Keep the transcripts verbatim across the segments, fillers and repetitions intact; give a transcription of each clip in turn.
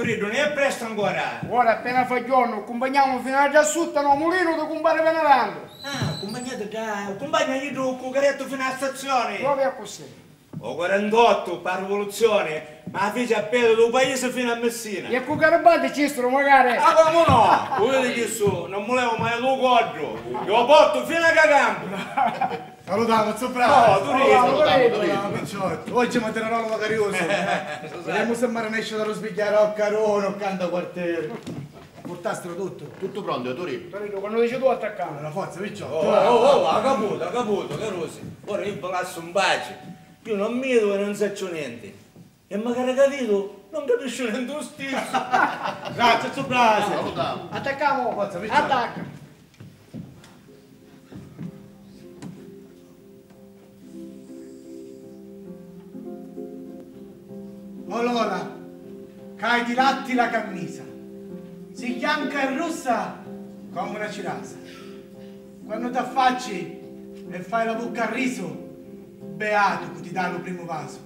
Turiddu, nun è prestu ancora. Ora appena fa jornu, u cumpagnamu finu a ddà sutta, nô mulinu di cumpari Venerando. Ah, u cumpagnati ddà, u cumpagna iddu cu u carrettu finu a â stazioni. Propriu accussì. O quarantottu, pâ rivoluzioni, ma a fici a pedi dû paisi finu a Missina. E cu Garibaldi ci sturu, macari? Ah, comu no? U vidi chissu, non mulevu mai lu coddu, iu u portu finu a Cagambu. Salutamu, zu Brasi. Oh, Turiddu. Salutamu, Turiddu. Salutamu, picciotti. Oggi mi tirerò lu macariusu. Videmu si mi arrannesciu a lu sbigghiari o carunu o cantaquarteri. Purtastilu tuttu? Tuttu prontu, Turiddu. Turiddu, quannu dici tu attaccamu. Allora, forza, picciotti. Oh, oh, oh, ha caputu, ha caputu, carusi. Ora iu vi lassu in paci. Iu non mi vidu e non sacciu nenti. E macari ca vidu, non capisciu nenti u stissu. Grazie, zu Brasi. Attaccamu. Attaccamu. Forza, picciotti. Attacca. O Lola, c'hai di latti la cammisa, si janca e russa comu na cirasa. Quannu t'affacci e fai la vucca a risu, beatu cu ti dà lu primu vasu.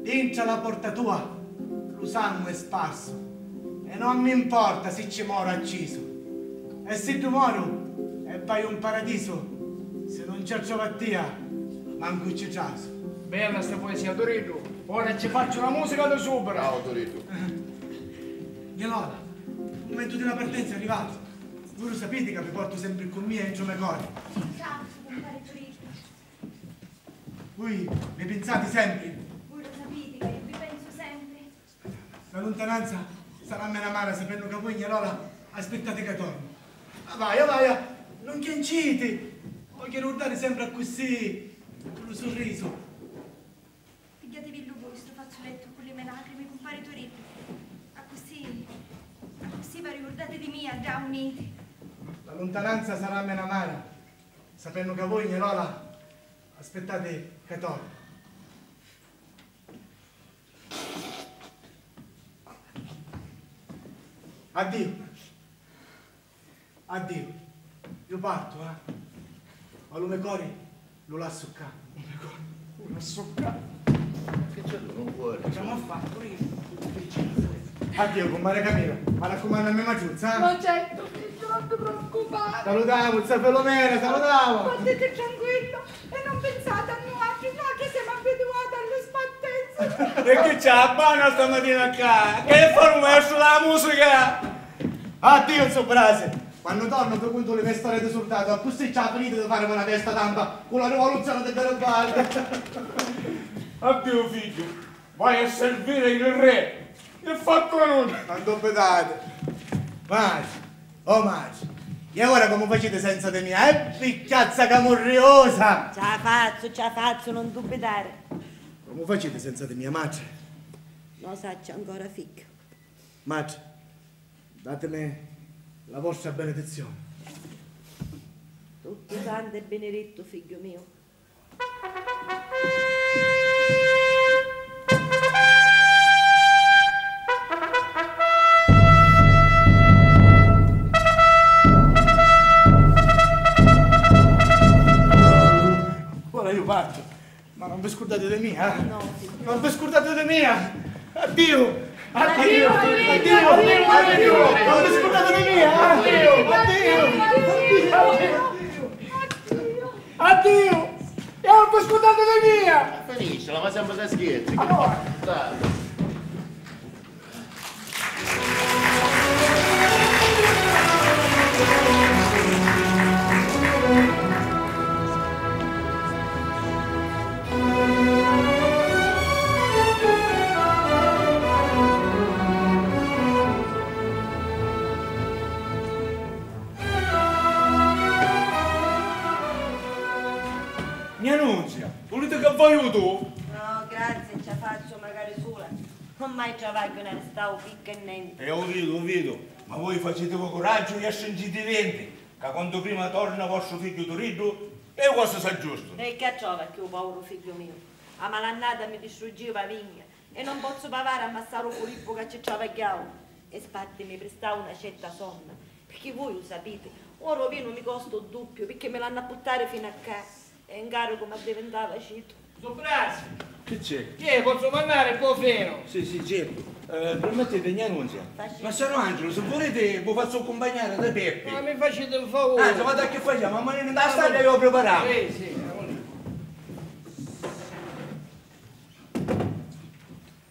Dintra la porta tua lu sangu è sparsu, e non mi importa si ci moru accisu, e siddu moru e vaiu in paradisu, si nun ci attrovu a tia, mancu ci trasu. Bella sta poesia, Turiddu. Ora ci facciu la musica di supra. Bravo, Turiddu. Gnà Lola, u mumentu di la partenza è arrivatu. Voi lu sapiti ca vi portu sempri cu mia intra u me cori. Ciao, cumpari Turiddu. Vui mi pinsati sempri? Vui lu sapiti ca iu vi pensu sempri. La luntananza sarà menu amara sapennu ca vui, gnà Lola, aspittati ca tornu. Avaia, avaia, nun chianciti! Vogghiu ricurdari sempri accussì, cu lu surrisu. Pigghiativillu vui stu fazzulettu cu li me lacrimi, cumpari Turiddu. Accussì, accussì v'arricurdati di mia ddà unni iti. La luntananza sarà menu amara sapennu ca vui, gnà Lola, aspittati ca tornu. Addiu. Addiu. Iu partu, eh. Ma lu me cori lu lassu ccà. Lu me cori lu lassu ccà. Chi c'è lu me cori? Chi m'ha fattu? Addiu, cummari Camilla. Mi raccumannu a me maciuzza, eh. Lo certu, figghiu, non ti preoccupari. Salutamu, zia Filumena, salutamu. Stati tranquillu. E non pinsati a nuatri, no, chi semu abituati a li spattizzi. E chi c'è a banna stamatina ccà? Chi fa lu maestru dâ musica? Addiu, zu Brasi! Quannu tornu ti cuntu li me storii di surdatu, accussì ci a finiti di fàrimi na testa tampa cu la rivoluzioni di Garibaldi. Addiu, figghiu. Vai a servire il re! È fattu a nuddu! Non dubitati! Matri, oh matri, e ora comu faciti senza di mia? Eh, vicchiazza camurriusa! Ci a fazzu, ci a fazzu, non dubitari. Comu faciti senza di mia, matri? Non sacciu ancora, figghiu. Matri, datimi la vostra benedizione. Tuttu santu e binirittu, figghiu miu. Ora iu partu, ma non vi scurdati di mia, eh? No, sì. Non vi scurdati di mia! Addiu! Addiu! Addiu! Addiu! Non vi scurdati di mia! Addiu! Addiu! Addiu! Addiu! E non vi scurdati di mia! Finiscila, ma sempri ti scherzi. Allora. Dai. Gnà Nunzia, vuliti ca vaiu tu? No, grazie, ci a fazzu macari sula. Ormai travagghiu nni ristau picca e nenti. E u vidu, u vidu, ma vui facitivi curaggiu e a stringiti i denti, ca quantu prima torna vostru figghiu Turiddu, e i cosi s'aggiustanu. E chi a trova cchiù u poviru figghiu miu? A malannata mi distruggiu a vigna e non pozzu pavari a massaru Filippu ca ci travagghiau. E sparti mi pristau na certa somma, picchì vui u sapiti, ora u vinu mi costa u duppiu, picchì mi l'hannu a puttari finu a ccà. E 'ncaricu m'addivintava citu. Zu Brasi! Chi c'è? Iè, pozzu mannari po' vinu? Sì, sì, certu. Eh, permettete, gnà Nunzia. Massaro Angelo, se volete, vi faccio accompagnare da Peppi. Ma mi facete un favore? Anzi, guarda che facciamo, ma nta stalla io prepariamo. Sì, sì.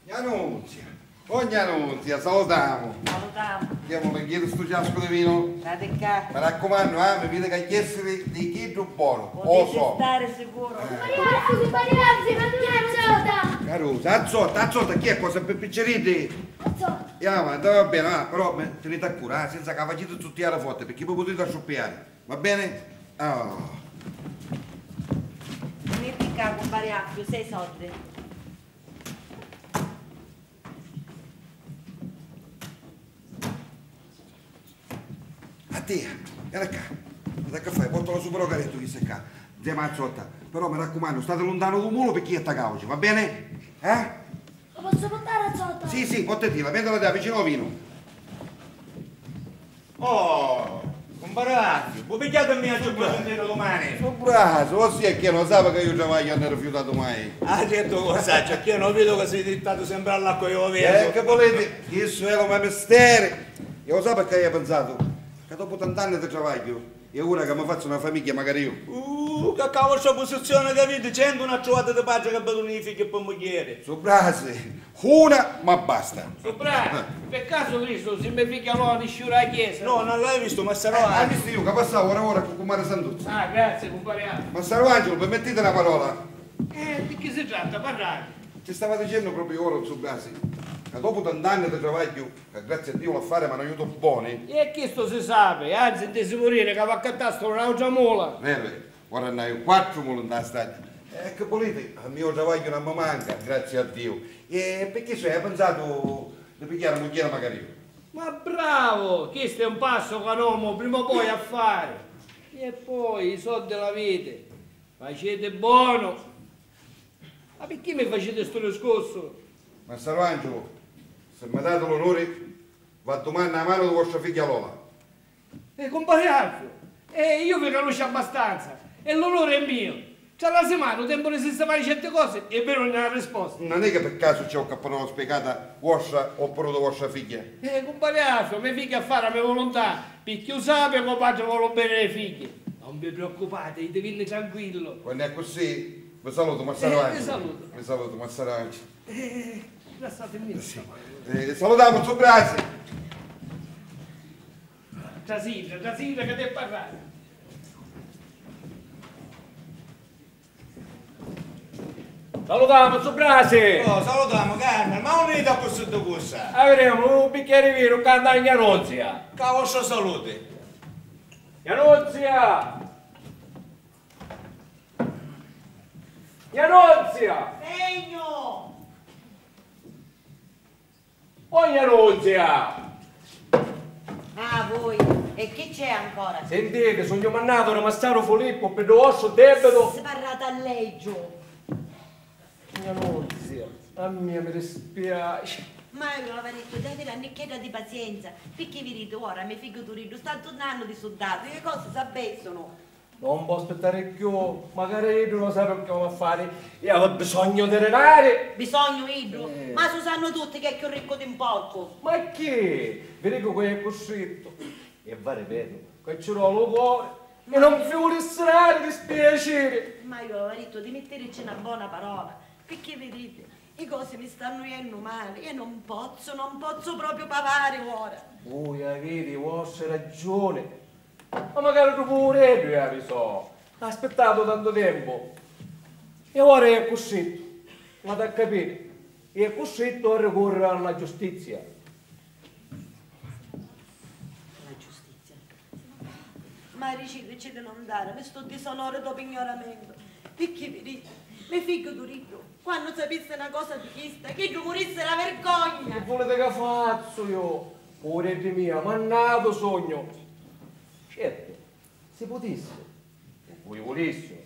Gnà Nunzia. Oh, gnà Nunzia, salutamu. Salutamu. Chiamulu, chiedi stu ciascu di vinu. Dati ccà. Mi raccumannu, ah, mi vidi ca chiessiri di chiddu bonu. Putiti stari sicuru. Eh. Mariazzu, si Mariazzu, ma non è Azzota! Carusa, Azzota, Azzota, chi è cosa per picciriddi? Azzota. Ia, ma va bene, ah, però mi, teniti a cura, ah, senza ca faciti zuttiari forti, perché mi putiti asciuppiari, va bene? Ah. Metti ccà, cumpari Affiu, sei soldi. A tia, vieni ccà. Guarda che fai, portala su però ca dettu chi sei ccà. Zia Mazzotta, però mi raccumannu, stati luntanu dû mulu picchì è ta cauci, va bene? Eh? Lo posso portare a Zota? Sì, sì, portatila, mettila da vicino al vino. Oh, cumpari Affiu, vu pigghiati a mia a giugghiari dumani? Su brasu, vossia chi non sapi ca io travagliu non è rifiutatu mai. Ah, certu ca u sacciu, chi non vidu ca sei dittatu sempre all'acqua e o ventu. Eh, che volete? Chissu è lu me misteri. Io lo sapi che io pensatu? Ca dopu tant'anni di travagliu, è ora ca mi fazzu una famigghia macari io. Uh, ca ccà vostra posizione ca vidi, centu n'ha truvati di patri ca vi duni i figghi pi mugghieri. Su brasi, una ma basta. Su brasi, per caso vistu si me figghia Lola nisciu da chiesa? No, non l'hai visto, ma sarò... Eh, hai visto io ca passavo ora ora con cumpari Santuzza. Ah, grazie, cumpari Angelo. Ma sarò Angelo, permettite una parola. Eh, di chi si tratta? Parlate. Ti stava dicendo proprio ora, su brasi, ca dopu tant'anni di travagliu, ca grazie a Dio l'affari m'hannu aiutu boni. E chistu si sapi, anzi, ntisi puriri ca v'accattasturu n'autra mula. Veru, ora nn'haiu quattru muli nta stagna. E che vuliti? A mia u travagghiu non mi manca, grazie a Dio. E picchì hai pensatu di pigghiari mugghieri macari io? Ma bravo! Chistu è un passo ca n'omu prima o poi ha fari. E poi i soldi l'aviti. Faciti bonu! Ma picchì mi faciti stu discursu? Massaro Angelo, si mi dati l'onuri, v'addumannu a manu di vostra figghia Lola. E cumpari Alfio, e io vi canusciu abbastanza, e l'onuri è mio. Tra la simana u tempu di sistimari certi cosi e vi dugnu na risposta. Non è che per caso c'è qualche parola spiegata vostra oppuru di vostra figghia? E cumpari Alfio, me figghia a fari a me volontà, picchì u sapi ca u patri voli u beni dei figghi. Non vi preoccupate, itivinni tranquillu. Quannu è accussì, vi salutu, Massaro Angelo. Eh, vi salutu. Vi salutu, Massaro Angelo. Eh, lassatimi. Sì. Eh, salutamu, su brasi. Trasita, trasita, che devi parlare. Salutamu, su brasi. Oh, salutamu, Carmine, ma non venite a così di cosa? Avremo un bicchiere di vino, canta Gnanozia. Ca vostra salute. Gnanozia! Gnanozia! Segno! Oh, Gnanozia! Ah, voi! E chi c'è ancora? Sentite, sugnu mannatu da Massaro Filippo pi ddu vostru debitu. Si parrati alleggio! Gnanozia, a mia mi dispiaci. Ma io aveva detto di avere annicchedda di pazienza, picchì viditi, ora me figghiu Turiddu sta turnannu di suddatu, e i cosi s'abbessunu. Non pò aspettari cchiù, macari iddu non sapi chi havi a fari. Io avi bisognu di dinari! Bisognu iddu? Eh. Ma su sannu tutti chi è cchiù riccu di un porcu! Ma chi? Vi dicu chi è custrittu. E va ripetu, chi ci voli u cori e non vi vulissi dari dispiaciri. Ma io aveva dittu di mittiricci na bona parola, picchì viditi, i cosi mi stannu jennu mali, io non pozzu, non pozzu propriu pavari ora. Vui aviti i vostri ragiuni. Ma macari ddu puvureddu è avisò, ha aspittatu tantu tempu e ora è custrittu, l'hati a capiri, è custrittu a ricurriri a la giustizia. La giustizia? Ma diciteci di non darmi stu disonoru dô pignoramentu, picchì viditi, me figghiu Turiddu, quannu sapissi na cosa di chista, chiddu murissi di vergogna! Chi vuliti ca fazzu io? Puvureddi mia, mannatu sugnu! Certu, si putissi, e vui vulissiru,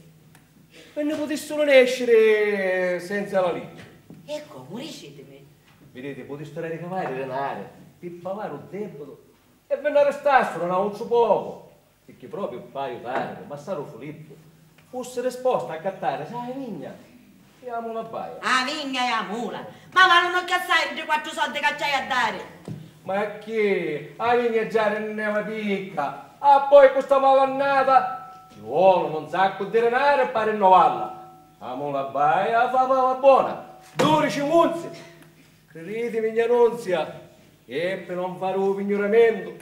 e nni putissiru nesciri senza la liggi. E comu? Dicitimi. Viditi, putissiru ricavari dinari pi pavari u debitu e vi nn'arristassiru n'autru pocu, picchì propriu p'aiutari Massaru Filippu fussi dispostu a accattari, sai, vigna. E a mula baia? A vigna e a mula. Ma valunu cchiù assai di quattru soddi ca ci haiu a dari. Ma chi? A vigna già rinneva picca. Ah, poi cu sta malannata ci volunu un saccu di dinari pari rinnovalla. A mula baia fa, fa, fa bona. Dudici munzi. Criditimi, gnà Nunzia, e pi non fari u pignuramentu,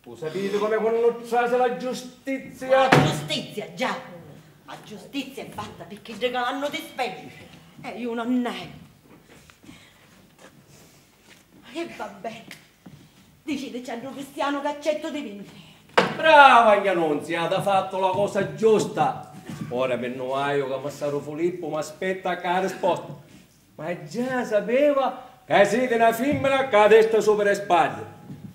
u sapiti comu è quannu trasi la giustizia? La giustizia, già! A giustizia è fatta pi chiddi ca l'hannu di spenniri, e iu non n'haiu. E va beni, dicitici a ddu cristianu ca accettu di vinniri. Brava, gnà Nunzia, hata fattu la cosa giusta. Ora mi nnu vaiu ca massaru Filippu m'aspetta ccà a risposta. Ma già sapeva ca siti na fimmina ca desta supra e spaddi,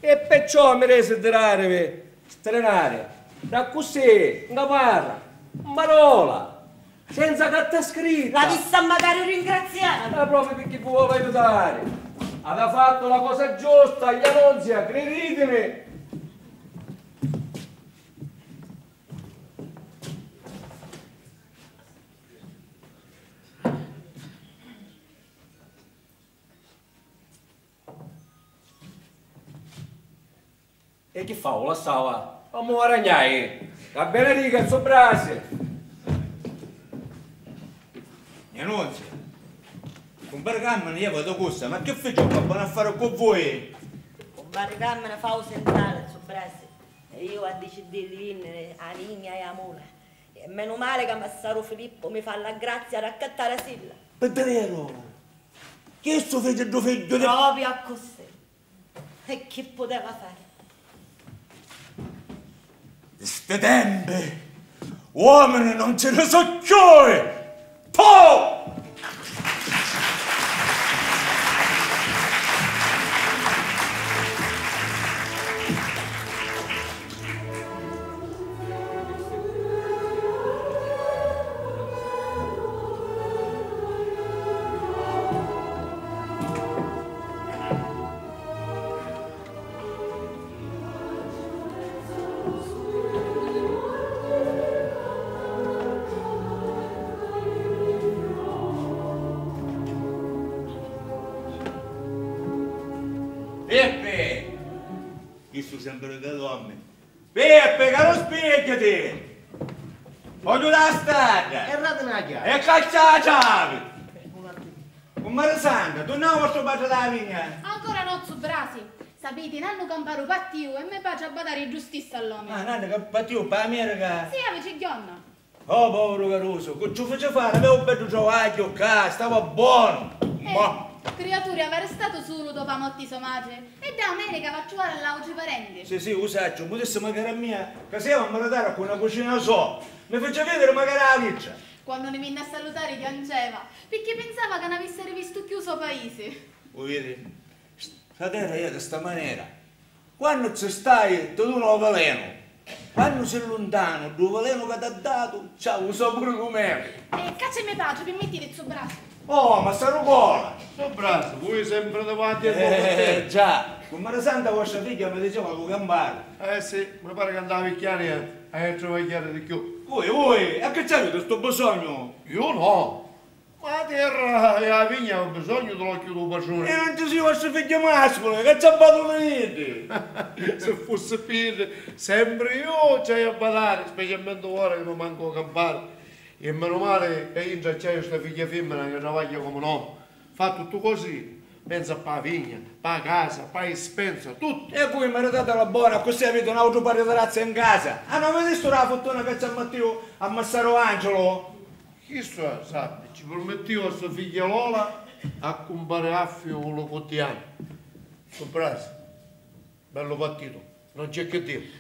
e perciò mi resi di darivi sti dinari, d'accussì, nca parra, 'n parola, senza carta scritta. L'avissi a macari ringraziari! Ma propriu picchì vi vola aiutari. Hata fattu la cosa giusta, gnà Nunzia, criditimi! E chi fa, u lassava? Ma mu guadagnai! Ca benedica, zu Brasi! Gnà Nunzia, cumpari Carmini jeva di cussa, ma chi fici un bon affari cu vui? Cumpari Carmini fa u sintrali, zu Brasi, e iu addiciddii di vinniri a vigna e a mula. E menu mali ca massaru Filippu mi fa la grazia d'accattari a silla. Pi daveru? Chistu fici ddu figghiu di... Propriu accussì. E chi puteva fari? Di sti tempi, uomini non ci ne so cchiui! Puh! Pippi! Chistu sempri ca dormi. Pippi, caru, spigghiati! Vogghiu dà a stadda! E rati na chiavi! E caccia a chiavi! Cummari Santa, turnau vostru patri da la vigna? Ancora no, zu Brasi. Sapiti, nannu camparu partiu e me patri a badari iddu stissu all'omini. Ah, nannu ca partiu p'America? Sì, avi tri jorna. Oh, poviru carusu, cu ci u fici fari avè un beddu travagghiu ccà, stava bonu. Eh, ma criaturi, avi ristatu sulu dopu a morti di so matri e dda America va a truvari l'autri parenti. Sì, sì, u sacciu, mu dissi macari a mia ca s'eva a maritari cu na cucina so, mi fici vidiri macari a littra. Quannu ni vinni a salutari chianceva, picchì pinsava ca n'avissi rivistu cchiù u so paisi. U vidi? Sta terra è di sta manera. Quannu ci stai, ti duna u velenu. Quannu si luntanu, ddu velenu ca t'ha datu, c'ha u sapuri d'u meli. E cacci me patri, pirmittiti, zu Brasi. Oh, massaru Cola! Zu Brasi, vui sempri davanti e... Eh, già, cummari Santa, vostra figghia mi diceva cu campari. Eh sì, mi pari ca andava a vicchiari e a travagghiari di cchiù. Vui, vui, e chi ci aviti stu bisognu? Iu no. Ma a terra e a vigna avi bisognu di l'occhiu dû patruni. E non ci si vostri figghi masculi, ca ci abbatu di iddi? Si fussi pi iddi, sempri iu ci haiu a badari, specialmenti ora chi mi mancu campari. E menu mali ca intra ci haiu sta figghia fimmina chi travagghia comu n'omu. Fa tuttu cosi, pensa pâ vigna, pâ casa, pâ dispensa, tuttu. E vui maritatila bona, accussì aviti n'autru pari di razzi in casa. Ah, non vidistu la furtuna ca ci ammittiu a massaru Anciulu? Chistu sappi, ci purmittiu a so figghia Lola a cumpari Affiu lu Puttiani. Su Brasi, bellu pattitu, non c'è che diri.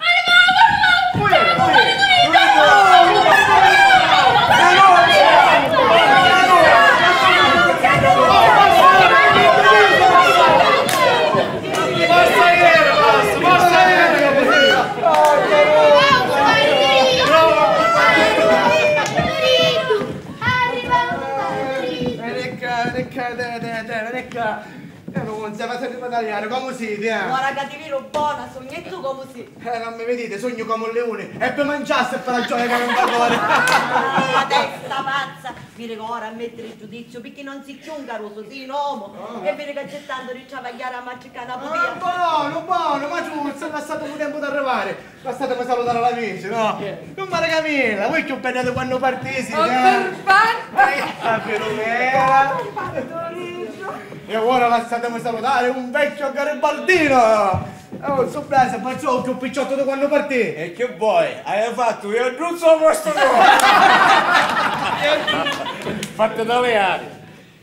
Arriva un marito. Veni ccà, veni ccà, te, te, te, veni ccà. E nun Ma senti, ma taliani, comu siti, eh? Ora ca ti viru bona sugnu, e tu comu si? Eh, non mi viditi, sugnu comu un liuni, e vi manciassi e per la gioia che mi fa core. Ah, testa pazza! Mi ricorda a mettiri giudiziu, picchì non si chiù un carusu, si un omu, e viri ca c'è tantu di travagliari a matricana pupia. Ah, buonu, buonu, ma giustu, lassatimi tempu d'arrivari. Lassatemi salutari l'amici, no? Cumpari Camilla, voi chiù bedda di quannu partisi, oh, eh? Per parte! Eh, a Filumena! E ora lassatemi salutari un vecchio garibaldino! Oh, su brasa, ma ciò, chiù picciotto di quannu partì! E che vuoi? Hai fatto io giusto o posto tuo? Fatto italiani!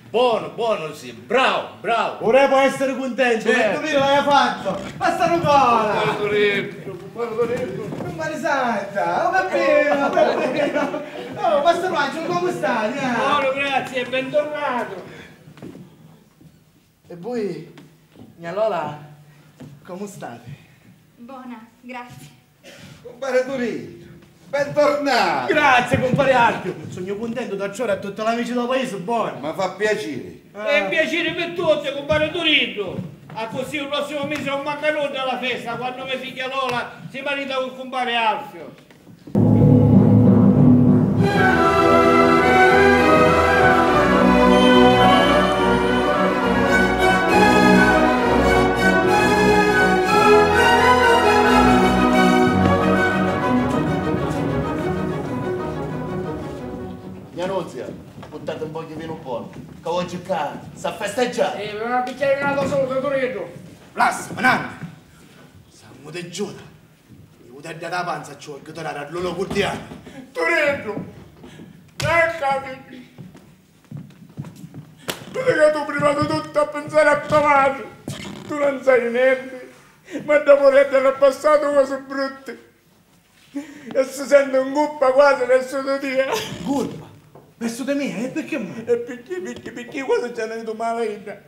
Buono, buono, sì, bravo, bravo. Pure può essere contento, certo. Perché vedi, l'hai fatto. Basta ancora. Cumpare Turiddu, cumpare Turiddu. Cumpare Santa, oh, va bene, va bene. Oh, Pastor Angelo, come stai? Eh? Buono, grazie, bentornato. E voi, gnà Lola, come state? Bona, grazie. Cumpare Turiddu, bentornatu! Grazie, cumpare Arpiu! Sugnu cuntentu d'acciò a tutti l'amici dû paisi, bonu! Mi fa piaciri! Eh. È un piacere per tutti, cumpare Turiddu! Accussì u prossimu misi non manca nudda a la festa, quannu me figghia Lola si marita cu cumpare Arpiu! Gnà Nunzia, purtati un pocu di vinu bonu, ca oggi ccà s'ha festeggiari. Sì, mi va a bicchiari vinu a to salutu, Turiddu. Lassami, nanni. Sangu di Giuda. Iu tedda da panza ci vogghiu tirari a Lulu Curdiani. Turiddu! Eccati! Vidi ca tu prima di tuttu a pinsari a to matri, tu non sai nenti, ma dopu di addari passatu cosi brutti e si senti in culpa quasi versu di tia. Culpa? Versu di mia? E picchì mai? E picchì, picchì, picchì quasi ci hannu avutu mali a idda.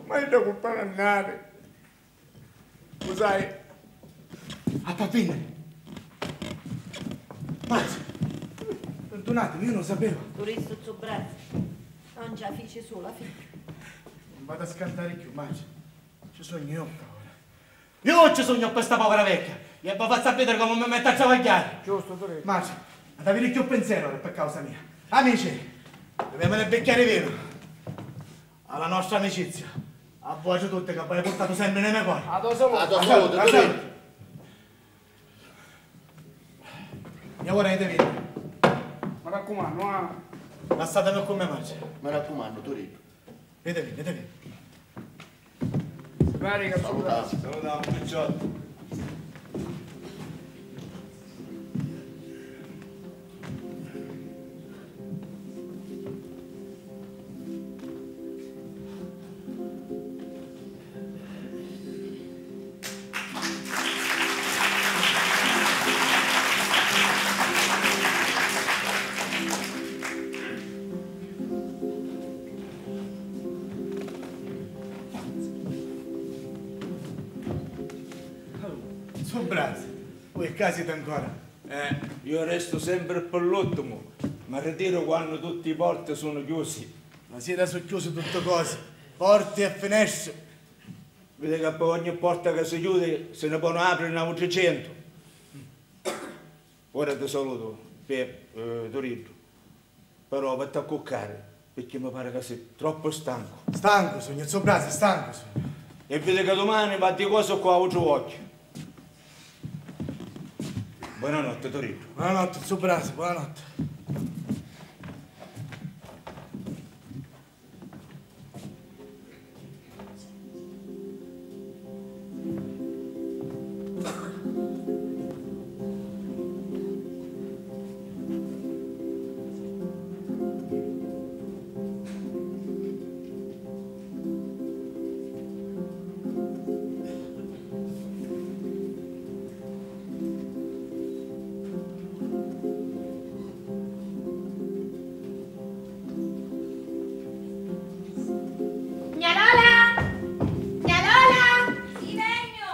Ma idda culpa non n'havi. Lu sai? A Papini! Mazzi! Perdunatimi, io non sapevo. Turistu, zu Brazzi, non ci a fici sula, figghiu. Non vado a scantare più, Mazzi. Ci sogno io ora. Io ci sogno per sta povera vecchia. E vi faccio a vedere come mi metto a travagliare. Giusto, Turistu. Mazzi, ad avere più pensiero per causa mia. Amici, beviamo un bicchiere di vino. Alla nostra amicizia, a voi tutti che avete portato sempre nei miei cuori. A tua salute. A tua salute, a tua salute. E ora io te vedo. Mi raccumannu, ah. Lassatemi con me, Marcia. Mi raccumannu, Turiddu. Vedi, vedi. Salutamu. Salutamu, picciotti. Su brasi, voi ccà siti ancora? Eh, io restu sempre per l'ultimu, ma ritiru quannu tutti i porti sono chiusi. La sira su chiusi tutti cosi, porti e finestre. Vidi ca poi ogni porta ca si chiudi si ne ponu apri n'autri centu. Ora ti salutu, Pep-, eh, Turiddu. Però vatti a cuccari, picchì mi pari ca si troppu stancu. Stancu sugnu, zu brasi, stancu sugnu. E vidi ca dumani va di cosa cu autru occhiu. Buonanotti, Turiddu. Buonanotti, zu brasi, buonanotti. Gnà Lola! Gnà Lola! Sì, vegnu!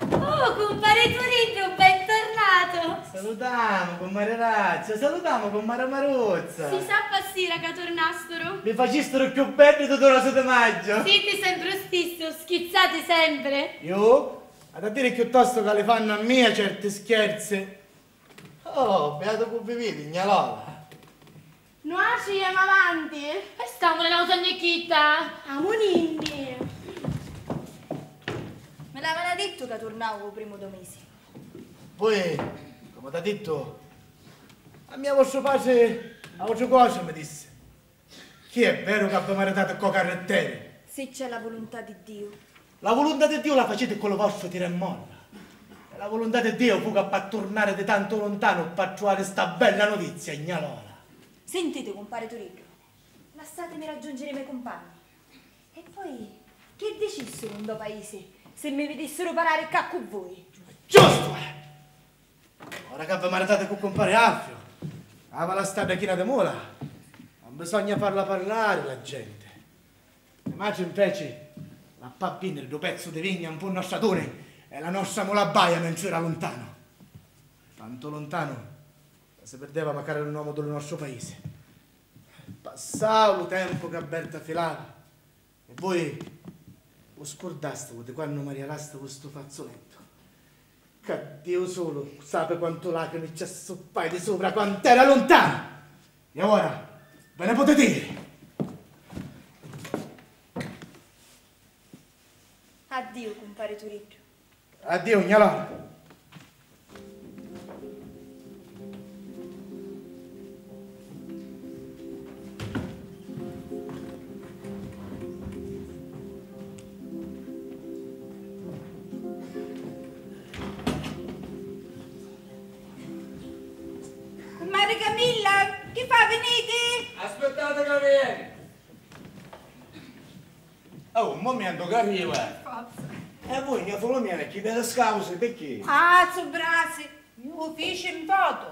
Oh, cumpari Turiddu, bentornatu! Salutamu, cummari Razza, salutamu, cummari Maruzza. Si sap a sira ca turnasturu? Vi facisturu cchiù beddi tuttu lu so di maggio. Siti sempri u stissu, schizzati sempri. Iu? Hatu a diri cchiuttostu ca li fannu a mia certi scherzi. Oh, beatu cu vi vidi, gna Lola. Nuatri jemu avanti. E stamu nna u so nichitta. Amuninni. Mi l'avanu dittu ca turnau u primu dô misi. Poi, comu t'ha dittu, a mia vostru patri autri cosi mi dissi. Chi è veru ca vi maritati cco carritteri? Si c'è la vuluntà di Diu. La vuluntà di Diu la faciti ccu lu vostru tira e molla. E la vuluntà di Diu fu ca p'atturnari di tantu luntanu p'attruvari sta bella nutizia, gna Lola. Sintiti, cumpari Turiddu, lassatimi raggiungiri i me cumpagni. E poi, chi dicissiru ntô paisi si mi vidissiru parari ccà ccu vui? Giustu è! Ora ca vi maritati cu cumpari Affiu, havi la stadda china di mula, non bisogna farla parlari la genti. Me matri, nveci, l'appà vinniri ddu pezzu di vigna nfùnnu a straduni e la nostra mula abbaia mentri era luntanu. Tantu luntanu ca si pirdeva macari lu nomu di lu nostru paisi. Passau lu tempu ca Berta filava. E vui u scurdastivu di quannu m'arrialastivu stu fazzulettu? Ca Diu sulu sapi quantu lacrimi ci assuppai di supra quant'era luntanu! E ora vi ni putiti iri! Addiu, cumpari Turiddu. Addiu, gna Lola. Cummari Camilla, chi fa, viniti? Aspittati ca veni. Oh, un mumentu ca arriva. E vui, gna Filumena, chi pedi scausi, picchì? Ah, zu Brasi, iu u fici in fotu.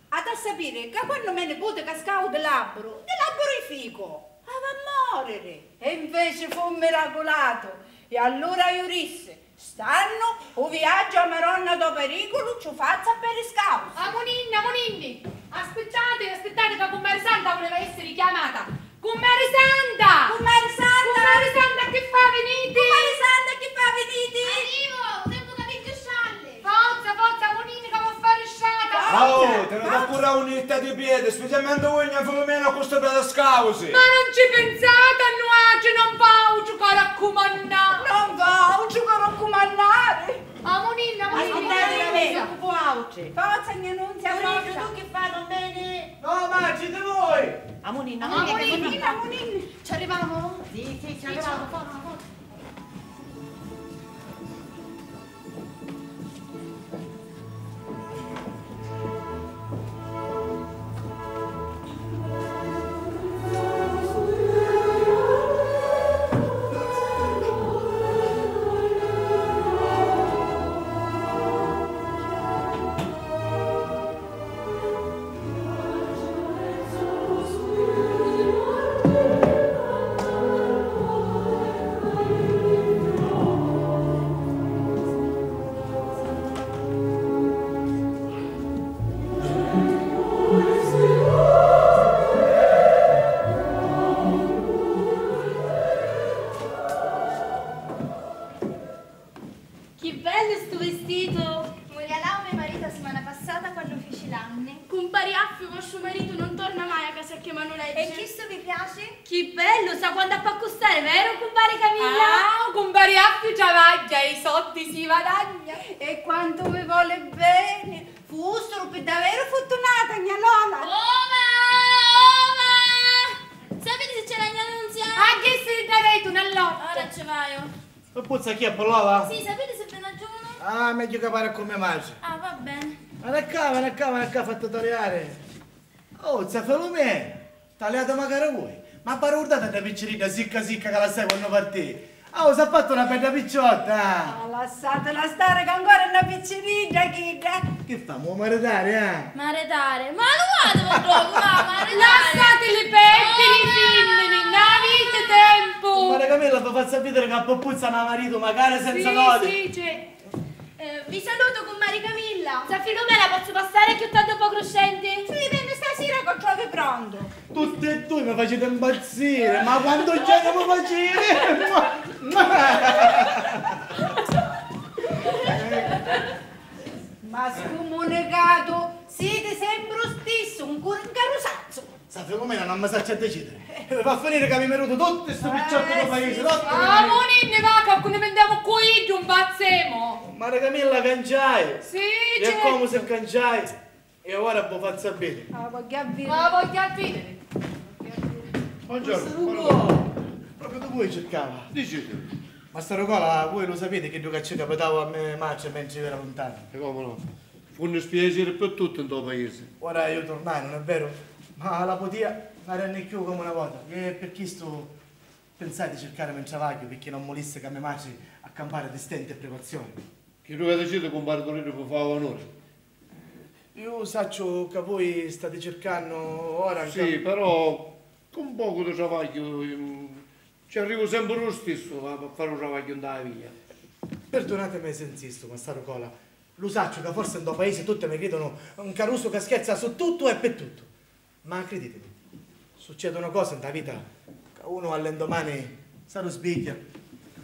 Hata sapiri ca quannu me niputi cascau di l'abburu, di l'abburu i ficu, hava a moriri. E inveci fu miraculatu. E allura iu rissi, Stannu u viaggiu a Maronna dô Periculu ci u fazzu a pedi scausi. Amuninni, amuninni! Aspittati, aspittati ca cummari Santa vuleva essiri chiamata. Cummari Santa! Cummari Santa! Cummari Santa, chi fa, viniti? Cummari Santa, chi fa, viniti? Arrivu, u tempu ca tingiu scialli. Forza, forza, amuninni ca vo fari strata. Oh, teniti a curà unni stati piedi, specialmenti vui, gna Filumena, cu sti pedi scausi. Ma non ci pinsati a nuatri, non v'auciu cari a cumannari. Non v'auciu cari a cumannari. Amuninni, amuninni, aspittatimi, amuninni. Forza, gna Nunzia, forza. Tu chi fa, non veni? No, ma ci ti voi. Amuninni, amuninni, amuninni. Ci arrivamu? Sì, sì, ci arrivamu, forza, forza. Chi bellu stu vistitu! Mu rialau me maritu a simana passata quannu fici l'anni. Cumpari Affiu, vostru maritu non torna mai a casa a chiamanu leggi. E chistu vi piaci? Chi bellu, sa quantu appi a custari, veru, cumpari Camilla? Ah, cumpari Affiu travagghia e i soddi si vadagna. E quantu mi voli beni! Fusturu pi daveru furtunata, gna Lola! Ova! Ova! Sapiti si c'è la gna Nunzia? A chi si dda daitu na lotta? Ora ci vaiu. Pappuzza, chi è, Pallola? Sì, sapiti si veni a giugnu? Ah, megghiu ca pari cu me matri. Ah, va beni. Veni ccà, veni ccà, veni ccà, fatti taliari. Oh, zia Filumè, taliati macari vui. Ma vi arricurdati dda picciridda sicca sicca ca lassai quannu partii? Oh, s'ha fattu na bedda picciotta! Ah, lassatila stari ca ancora è na picciridda chidda! Chi fa, mu maritari, eh? Maritari? Ma aduati vi ddocu, va, maritari! Lassatili perdiri, fimmini, non aviti tempu! Cumpari Camilla, vi fazzu a vidiri ca Pappuzza m'ha maritu, macari senza doti! Sì, sì, c'è. Eh, vi salutu, cumpari Camilla. Zia Filumena, pozzu passari cchiù tardi un pocu Crescenti? Sì, veni stasira ca u trovi prontu. Tutti e dui mi faciti impazziri, ma quantu genio mi faciti! Ma scumunicatu, siti sempri u stissu, un cur-, un carusazzu. Sa Filumena non mi sacciu a decidiri. Mi fa finiri ca mi mirutu tutti sti picciotti dû paisi, tutti. Ah, muninni, va, ca cu ni mintemu cu iddu, mpazzemu! Mari Camilla, canciai! Sì, e certu. Comu si canciai? E ora vi fazzu sapiri. Ah, vogghiu a vidiri. Ah, vogghiu a vidiri. Buongiorno, buongiorno. Propriu di voi circava. Dicitemi. Mastaru Cola, voi lu sapiti chiddu ca ci capitau a me matri mentri era luntana? E comu no? Fu un dispiaciri pi tutti ntô paisi. Ora iu turnai, non è vero? Ma la putia non arrenni cchiù comu na vota. E pi chistu pinsai di circarimi un travagghiu, picchì non mulissi ca me matri a campari di stenti e privazioni. Chiddu ca diciti, cumpari Turiddu, vi fa onuri. Iu sacciu ca vui stati circannu ora. Sì, però cu un pocu di travagghiu, mm, ci arrivu sempri lu stissu a, a fari u travagghiu nta via. Pirdunatimi si insistu, mastaru Cola. Lu sacciu ca forsi ntô paisi tutti mi cridunu un carusu ca scherza su tuttu e pi tuttu. Ma criditimi, succedunu cosi nta vita ca unu all'indomani s'arrusbigghia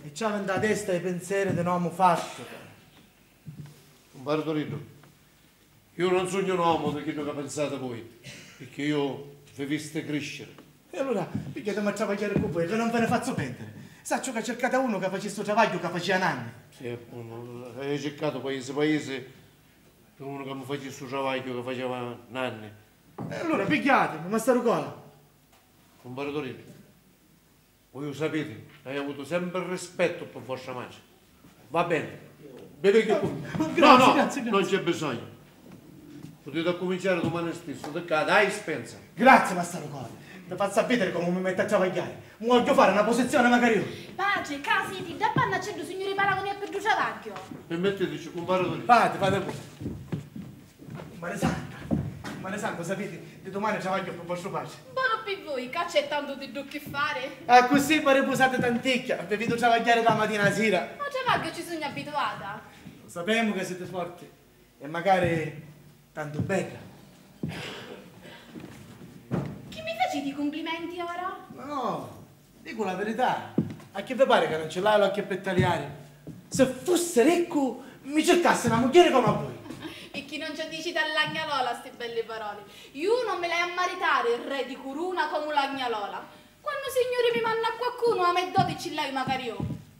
e ci havi nta testa i pinseri di n'omu fattu. Cumpari Turiddu, iu non sugnu n'omu di chiddu ca pinsati vui, picchì iu vi visti crisciri. E allura pigghiatimi a travagghiari cu vui, ca non vi ni fazzu pentiri. Sacciu ca circati a unu ca faci stu travagghiu ca facia nanni. Sì, appuntu, haiu circatu paisi paisi pi unu ca mi faci stu travagghiu ca facia nanni. E allura pigghiatimi, mastaru Cola. Cumpari Turiddu, voi u sapiti, haiu avutu sempri rispettu pi vostra matri. Va beni, vi pigghiu cu... No, grazie, no, grazie, grazie. Non c'è bisognu. Putiti accuminciari dumani stissu, di ccà, dai, Spenza. Grazie, mastaru Cola. Vi fazzu a vidiri comu mi mettu a travagghiari. Mu vogghiu fari na pusizioni macari iu. Patri, ccà siti, dda banna c'è ddu signuri Palaguni e pi ddu travagghiu. Pirmittitici, cumpari Turiddu. Fati, fati puru. Mari Santa, Mari Santa, sapiti, di dumani travagghiu pi vostru patri. Bonu pi vui, ccà c'è tantu di ddu chi fari. Accussì vi ripusati tanticchia, vi vidu travagghiari dâ matina â sira. Ma travagghiu ci sugnu abituata. Lu sapemu ca siti forti e macari tantu bedda. Chi mi faciti i cumplimenti ora? No, dicu la virità. A chi vi pari ca non ci l'haiu a chi pi taliari? Si fussi riccu, mi circassi na mugghieri comu a vui. Picchì non ci diciti a lagnalola sti belli paroli? Iu non mi l'haiu a maritari, re di curuna, comu lagnalola. Quannu u Signuri mi manna a quaccunu, a me doti ci l'haiu macari iu.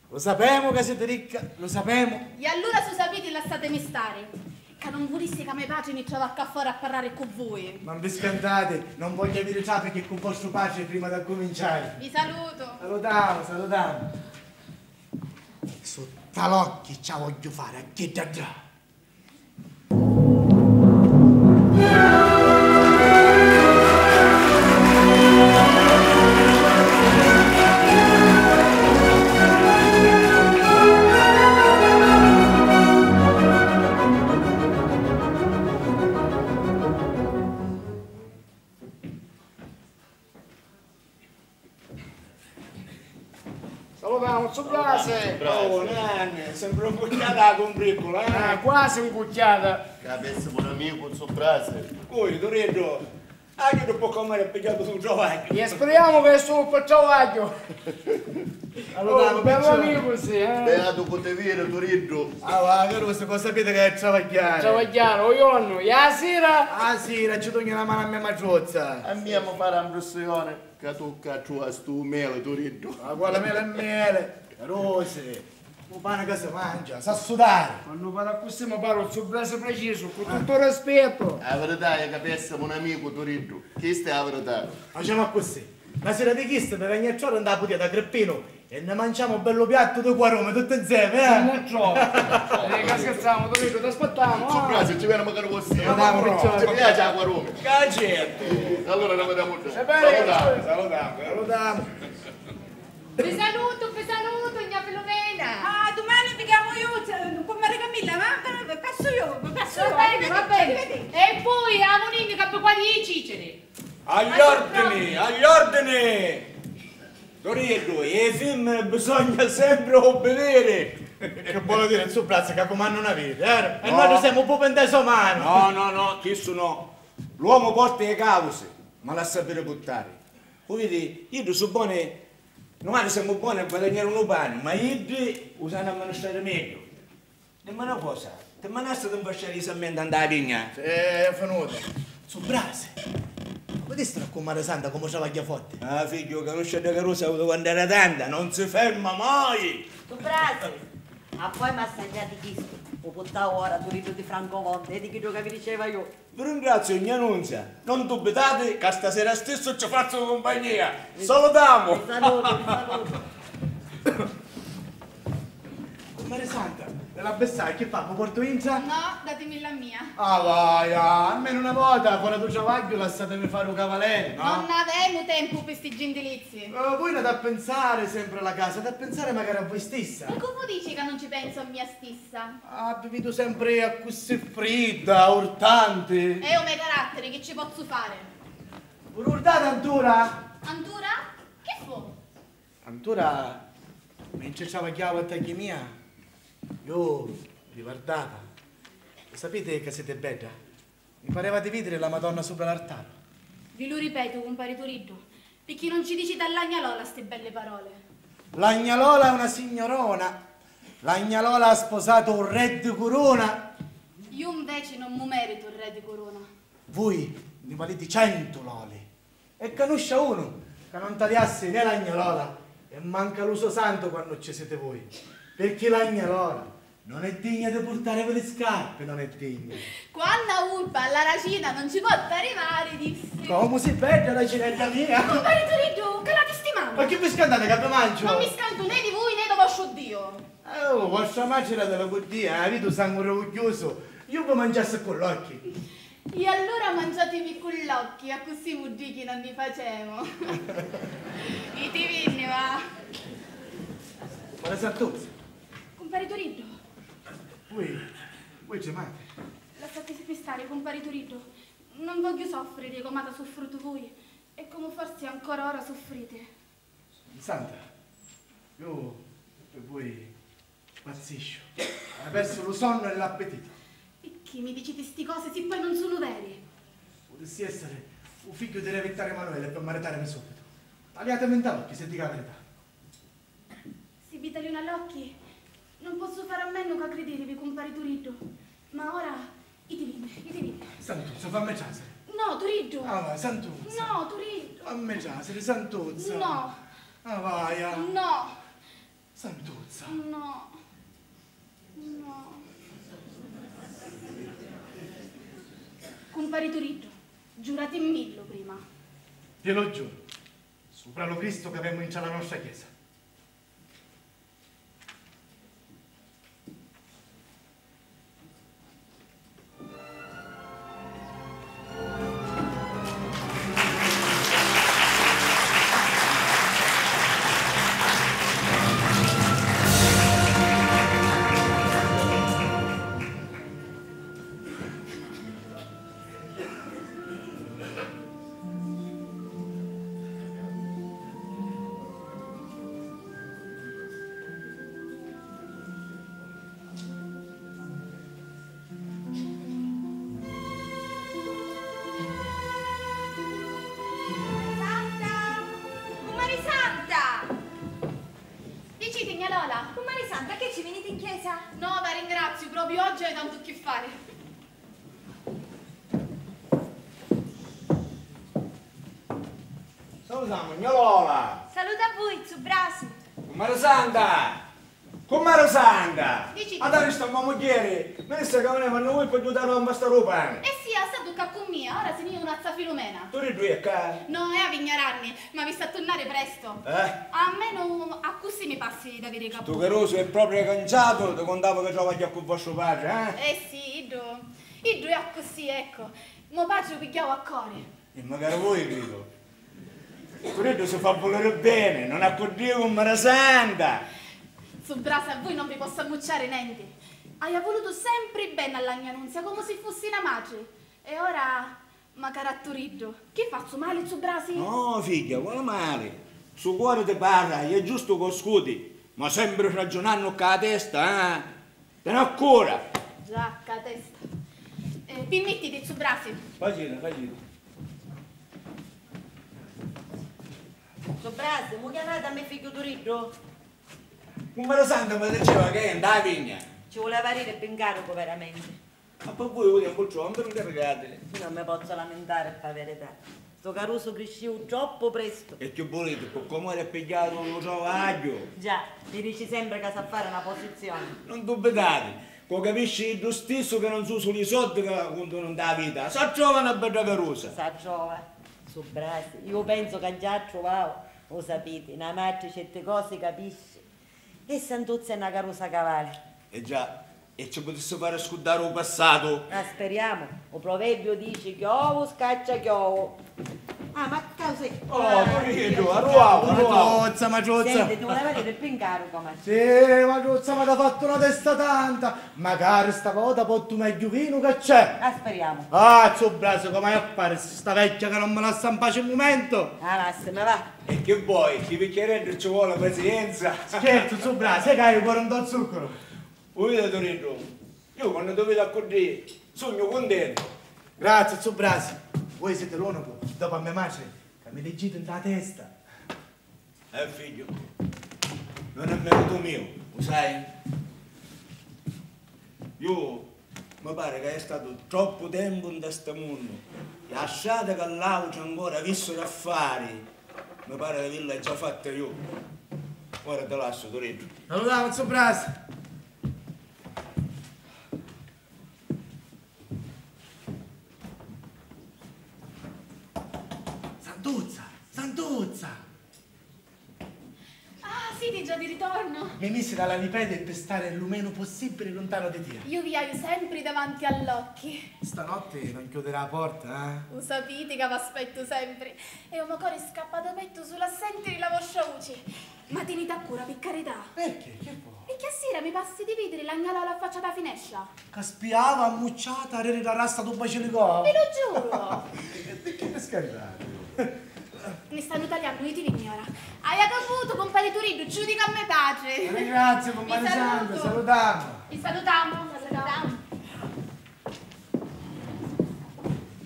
Lu sapemu ca siti ricca, lu sapemu. E allura, si u sapiti, lassatimi stari, ca non vulissi ca me patri mi trova ccà fora a parrari cu vui. Non vi scantati, non vogghiu aviri trafichi cu vostru patri prima d'accuminciari. Vi salutu. Salutamu, salutamu. Sutta l'occhi ci a vogghiu fari a chidda ddà. Salutamu, zu Brasi! Zu Brasi. Oh, nanni, sempri ncucchiata a cumpriccula, eh? Ah, quasi ncucchiata! Ca avessimu un amicu, zu Brasi. Cui, Turiddu? Ah, chiddu poccu o mali ha pigghiatu un travagghiu. E speriamu ca è sulu pi travagghiu. Allora, oh, un bellu amicu, sì, eh? Beatu cu ti viri, Turiddu. Ah, va, carusu, cosa sapiti ca è travagghiari? Travagghiari, o jornu, e a sira? A sira ci dugnu na manu a me matruzza. A mia mi fa la mprissioni ca tu ccà truvastu u meli, Turiddu. Ma quali meli e meli? Carusi, u pani ca si mangia, s'ha sudari. Quannu parra accussì mi pari un zu Brasi precisu, cu tuttu u rispettu. A virità è ca avessimu un amicu, Turiddu. Chista è a virità. Facemu accussì. Na sira di chisti mi veni a trari nta la putia da Crippinu e ni manciamu un bellu piattu di quarumi tutti nzemi, eh? Nun troppu. Eh, ca scherzamu, Turiddu, t'aspittamu, eh? Zu Brasi, ci veni macari vossia. Salutamu, piccioni. Ci piaci a quarumi? Ca certu. Allura ni vidimu. Salutamu, salutamu, salutamu. Vi salutu, vi salutu, gnà Filumena. Ah, dumani vi chiamu iu, cu Mari Camilla, ma passu iu, passu iu. Va beni, va beni. E poi, a muninni ca vi quali i ciciri. Agli ordini, agli ordini! Turiddu, e fimmini bisogna sempri ubbidiri! Che voli diri, zu Brasi, ca cumannu una viri, eh? E no, nuatri semu pupi nta so manu! No, no, no, chistu no. L'uomu porta i causi, ma lassa piri purtari. U vidi, iddi su boni, nuatri semu boni a guadagnari unu pani, ma iddi u sanu amministrari megghiu. Dimmi na cosa, ti manasti di nfasciari i sammenti nta a vigna? Sì, è finuta. Zu Brasi, vidisti a cummari Santa comu travagghia forti? Ah, figghiu, canuscia dda carusa avutu quannu era tanta, non si ferma mai! Zu Brasi, a voi m'assaggiati chistu, u purtau ora Turiddu di Francofonte, e di chiddu ca vi diceva iu. Vi ringraziu, gnà Nunzia. Non dubitati ca stasera stissu ci fazzu cumpagnia. Salutamu! Vi salutu, vi salutu. Cummari Santa, e la bissai chi fa, mi portu intra? No, datimilla a mia. Ah, vai, ah, almenu una vota, fora du travagghiu, lassatimi fari u cavaleri, no? Non avemu tempu pi sti gintilizi. Eh, vui n'ati a pinsari sempri a la casa, ati a pinsari macari a vui stissa. E cu vu dici ca non ci pensu a mia stissa? Ah, vi vidu sempri accussì fridda, urtanti. È u me carattiri, chi ci pozzu fari? Vu ricurdati antura? Antura? Chi fu? Antura, mentri travagghiavu a tagghia mia, iu vi vardava. Sapiti ca siti bedda? Mi pareva di vidiri la Madonna supra l'artaru. Vi lu ripetu, cumpari Turiddu, picchì non ci diciti a la gna Lola sti belli paroli? La gna Lola è una signorona. La gna Lola ha sposato un re di curuna. Iu nveci non mu meritu un re di curuna. Vui ni valiti centu Loli. E canuscia unu ca non taliassi né la gna Lola e manca lu so santu quannu ci siti vui, pirchì la gna Lola non è digna di purtarivi li scarpi, non è digna. Quanna urba a la racina non ci potti arrivari, dissi. Comu si bedda, racinedda mia! Cumpari Turiddu, calati sti manu! Ma chi vi scantati ca vi manciu? Non mi scantu né di vui né do vostru Diu! Eh, oh, vostra matri era della buddia, aviti u sangu rugugghiusu, iu vi manciassi cu l'occhi. E allura manciatimi cu l'occhi, accussì muddicchi non ni facemu. Itivinni, va. Buona Santuzza. Cumpari Turiddu. Ui, ui, gemati. Lassatimi stari, cumpari Turiddu. Non vogghiu soffriri comu ata suffrutu vui e comu forsi ancora ora suffriti. Santa, iu pi vui pazzisciu. Haiu persu lu sonnu e l'appititu. Picchì mi diciti sti cosi si poi non sunu veri? Putissi essiri u figghiu di re Vittariu Emanuele pi maritarimi subitu. Taliatimi nta l'occhi, si dicu a verità. Si vi taliu nta l'occhi, non pozzu fari a menu ca cridirivi, cumpari Turiddu. Ma ora, itivinni, itivinni. Santuzza, fammi trasiri. No, Turiddu. Ah, vai, Santuzza. No, Turiddu. Fammi trasiri, Santuzza. No. Ah, vai, ah. No. Santuzza. No. No. Cumpari Turiddu, giuratimillu prima. Ti lu giuru. Supra lu Cristu ca avemu intra la nostra chiesa. Santa! Cummari Santa! Diciti, gna Lola! Cummari Santa, che ci viniti in chiesa? No, va ringraziu, propriu oggi haiu tantu chi fari. Salutamu, gna Lola! Salutu a vui, zu Brasi! Cummari Santa! Cummari Santa! Diciti. Adari sta mo mugghieri mi dissi ca vinivanu vui pi aiutari a mpastari u pani. Eh sì, a sta ducca cu mia, ora si ni iu a za Filumena. Turiddu è ccà? No, è a Vignaranni, ma vi sta a turnari prestu. Eh? Almenu accussì mi passi d'aviri capu. Stu carusu è propriu canciatu, ti cuntavu ca travagghia cu vostru patri, eh? Eh sì, iddu, iddu è accussì, eccu. Mo patri u pigghiau a cori. E macari vui, cridu. Turiddu si fa vuliri beni, non accuddì cummari Santa! Zu Brasi, a vui non vi pozzu ammucciari nenti. Haiu vulutu sempri beni a la gna Nunzia, comu si fussi na matri. E ora, macari a Turiddu. Chi fazzu mali, zu Brasi? No, figghia, quali mali? Stu cori ti parra, è giustu ca u scuti. Ma sempri ragiunannu cca 'a testa, eh? Teni a cura! Già, cca 'a testa. Eh, pirmittiti, zu Brasi. Faciti, faciti. Zu Brasi, mu chiamati a me figghiu Turiddu? Cumpari Santu mi diceva ca è nta vigna. Ci vuleva diri pi 'ncaricu, veramenti. Ma pi vui u tempu trova, un vi ncaricati. Io non mi pozzu lamentari, pi a verità. Stu carusu criscìu troppu prestu. E chi vuliti, pi comu era pigghiatu lu travagghiu? Già, mi dici sempri ca sa fari na posizioni. Non dubitati, cu capisci iddu stissu ca non su sulu i soddi ca cuntunu nta vita, sa trova na bedda carusa. Sa trova. Zu Brasi, io pensu ca già a truvau, u sapiti, na matri certi cosi capisci. E Santuzza è na carusa cavali. E già, e ci putissi fari scurdari u passatu. Ah, speriamu. U proverbiu dici: chiovu scaccia chiovu. Ah, ma causa. Oh, Turiddu, arruau, arruau. Matruzza, matruzza. Senti, ti vuleva diri pi 'ncaricu, ma. Sì, matruzza, m'hata fattu na testa tanta. Macari sta vota portu megghiu vinu ca c'è. Ah, speriamu. Ah, zu Brasi, comu haiu a fari, sta vecchia ca non mi lassa in paci un mumentu. Ah, lassimi, va. E chi voi, chi picchiareddu ci voli pazienza. Scherzu, zu Brasi, ca haiu quarant'o zuccaru. U vidi Turiddu, iu quannu tu vidi accuddì sugnu cuntentu. Grazie, zu Brasi. Voi siti l'unicu, dopu a me matri, ca mi liggiti nta testa. Eh, figghiu, non è meritu miu, u sai? Iu mi pari ca haiu statu troppu tempu nta stu munnu e a strata ca l'autri ancora avissuru a fari, mi pari d'avilla già fatta iu. Ora ti lassu, Turiddu. Salutamu, zu Brasi. Santuzza, Santuzza! Ah, siti già di ritornu? Mi misi da la lipedi pi stari lu menu possibili luntanu di tia. Iu vi haiu sempri davanti all'occhi. Stanotti non chiudiri a porta, eh? U sapiti ca v'aspettu sempri. E u mo cori scappa da pettu sulu a sentiri la vostra vuci. Ma tiniti a cura, pi carità. Perché? Che vuoi? Picchì a sira mi passi di vidiri la 'ngalòla affacciata a finestra. Ca spiava ammucciata a riri la rasta d'un basilicò. Vi lu giuru! E di chi ti scandati? Mi stannu taliannu, iti vinni ora. Aia caputu, cumpari Turiddu, ci u dicu a me patri. Ringraziu, cumpari Santu, salutamu. Vi salutamu, salutamu.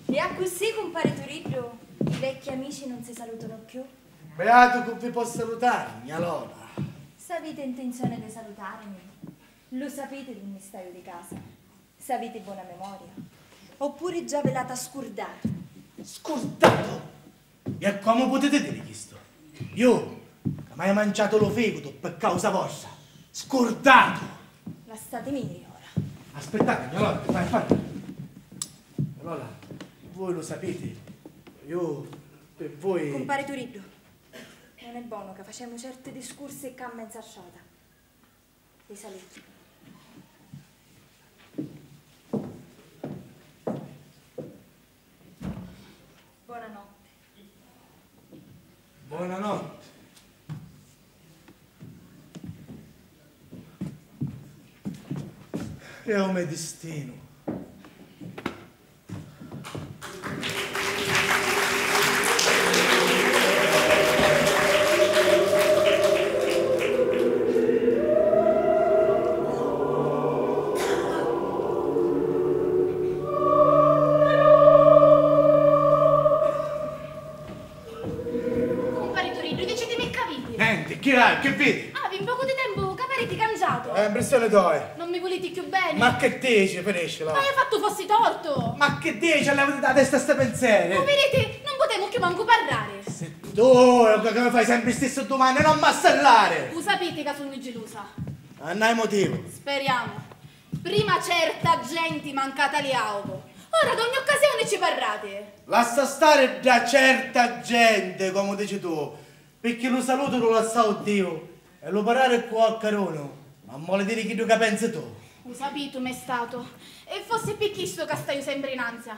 E accussì, cumpari Turiddu, i vecchi amici non si salutano più? Beatu cu vi pò salutari, gnalòla. S'aviti ntinzioni di salutarimi, lu sapiti dunni staiu di casa. S'aviti bona memoria. Oppuri già vi l'ata scurdatu. Scurdatu? E comu putiti diri chistu? Iu, ca m'haiu manciatu lu ficutu pi causa vostra, scurdatu! Lassatimi iri ora. Aspittati, gnalòla, fai, fai. Gnalòla, voi lu sapiti, iu, pi voi. Cumpari Turiddu, non è bonu ca facemu certi discursi ccà a menza strata. Vi salutu. Bonanotti. Bonanotti. È u me distinu. Cumpari Turiddu, dicitimi ccà vidi. Nenti, chi hai, chi vidi? Havi un pocu di tempu ca pariti cangiatu. È impressioni toi. Non mi vuliti cchiù beni? Ma chi dici, finiscila. Ma haiu fattu fossi tortu? Ma chi dici, levati da testa sti pinseri. U viditi, non putemu cchiù mancu parrari. Si tu, ca mi fai sempri stissi dumandi, non m'assillari. U sapiti ca sugnu gilusa. Annai motivu. Speriamu. Prima certa genti mancata li auvu. Ora d'ogni occasioni ci parrati. Lassa stari dda certa genti, comu dici tu, picchì lu salutu lu lassau Diu e lu parrari cu occa d'unu non voli diri chiddu ca pensi tu. U sapitu, me statu, e fossi pi chistu ca staiu sempri in ansia.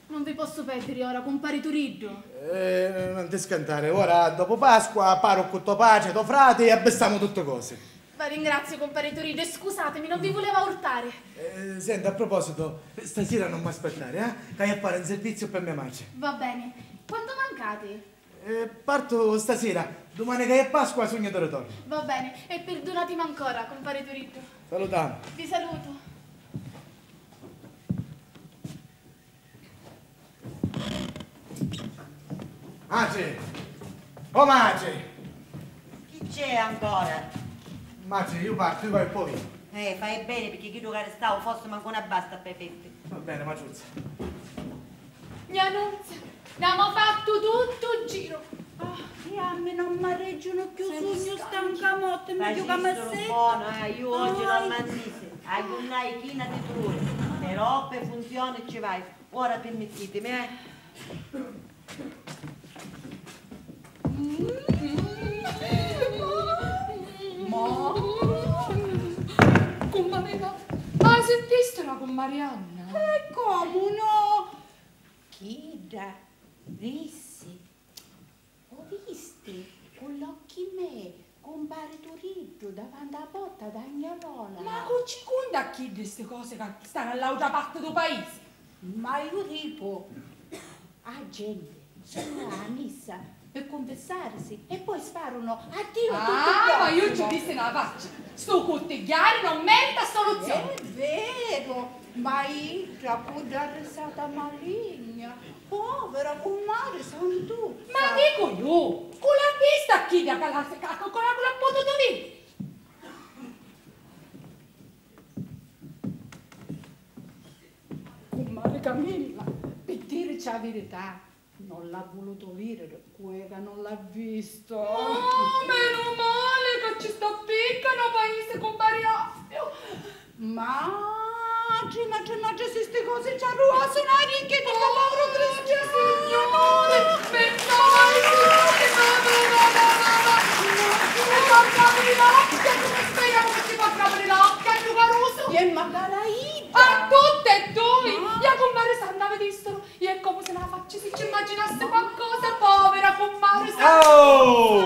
Non vi possu perdiri ora, cumpari Turiddu. Eh, non ti scantari, ora dopu Pasqua paru cu to patri, to frati e abbistamu tutti cosi. Va ringraziu, cumpari Turiddu, e scusatimi, non vi vuleva urtari. Eh, senti, a proposito, stasira non m'aspettari, eh? Ca haiu a fari un serviziu pi me matri. Va beni. Quantu mancati? Eh, partu stasira. Dumani ca è Pasqua sugnu di ritornu. Va bene, e pirdunatimi ancora, cumpari Turiddu. Salutamu. Vi saluto. Matri! Oh, matri! Chi c'è ancora? Matri, iu partu, iu vaiu poi. Eh, fai beni, picchì chiddu ca ristau fossi mancu na basta pp'e festi. Va beni, matruzza. Gnanuzza, n'amu fattu tuttu u giru. Ah, e a mi non m'arreggiunu cchiù, sugnu stanca a motti, megghiu ca m'assettu. Facìssiru bonu, eh, iu oggi non m'annisi, agghiunnai china di truri, però ppe funzioni ci vaiu. Ora pirmittitimi, eh. Ma... Cummari, ma, ma sintistila cummari Anna? E comu no? Chidda dissi: "O visti cu l'occhi mei cumpari Turiddu davanti a porta da Gnarrola?" Ma cu ci cunta a chiddi sti cosi ca stanu all'autra parti dû paisi? Ma iu dicu, a genti sunnu a missa pi cunfissarisi e poi sparunu a Diu tuttu. Ah, ma iu ci u visti nâ facci! Stu cuttigghiari non merita assoluzioni! È veru, ma idda cu dda risata maligna, povera cummari Santuzza! Ma dicu iu, cu l'ha vista chidda ca l'ha, ca, ca, ca l'ha pututu vidi? Cummari Camilla, pi dirici a virità, non l'ha vulutu vidiri cu è ca non l'ha vistu. Oh, menu mali ca ci sta picca nô paisi, cumpari Affiu. Matri, matri, matri, si sti cosi ci arruasunu a ricchi, dicu, povru cristianu! Signuri, mi sta mali, signuri! E porcami di l'occhia, tu mi spiegamu che ti porcami di l'occhia, tu carusu! E magari a idda! A tutti e dui! Ah. E a cummari Santa, vi dissero, e è come se la faccia si ci immaginassi qualcosa, povera cummari Santa! Oh!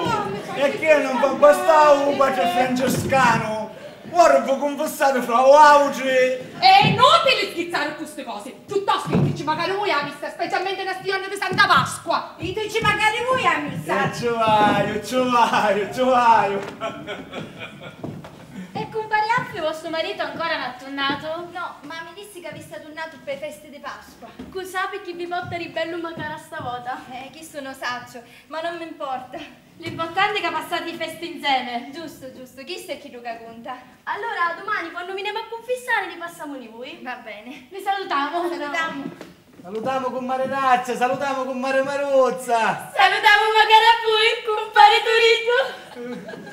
E che non va bastau u patri Francescanu? Ora vi cunfissati fra l'autri! È inutili schizzari cu sti cosi! Piuttostu, diteci magari vui a missa, specialmente na sti jorna di Santa Pasqua! Diteci magari vui a missa! Io ci vaiu, ci vaiu, ci vaiu! E cumpari Affiu, vostru maritu ancora non ha tunnatu? No, ma mi dissi ca vi sta tunnatu ppe festi di Pasqua. Cu sapi chi vi porta di bellu macari a sta vota? Eh, chistu no sacciu, ma non mi importa. L'importanti è ca passati i festi insieme. Giustu, giustu, chistu è chiddu ca cunta. Allura, dumani, quannu vinemu a cunfissari, ni passamu ni vui. Va beni. Vi salutamu. Salutamu. Salutamu cummari Razza, salutamu cummari Maruzza. Salutamu macari a vui, cumpari Turiddu.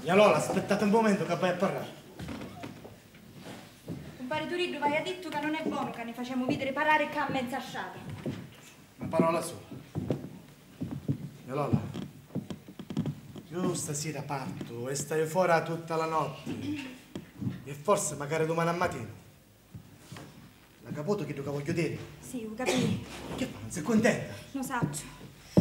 Gnà Lola, aspittate un mumentu ca vaiu a parrari. Cumpari Turiddu, v'aia dittu ca non è bonu ca ni facemu vidiri parrari ccà a menza strata. Na parola sola. Gnà Lola, iu stasira partu e staiu fora tutta la notti. E forsi macari dumani a matina. L'ha caputu chiddu ca vogghiu diri? Sì, u capii. Che fa, non si cuntenta? No sacciu.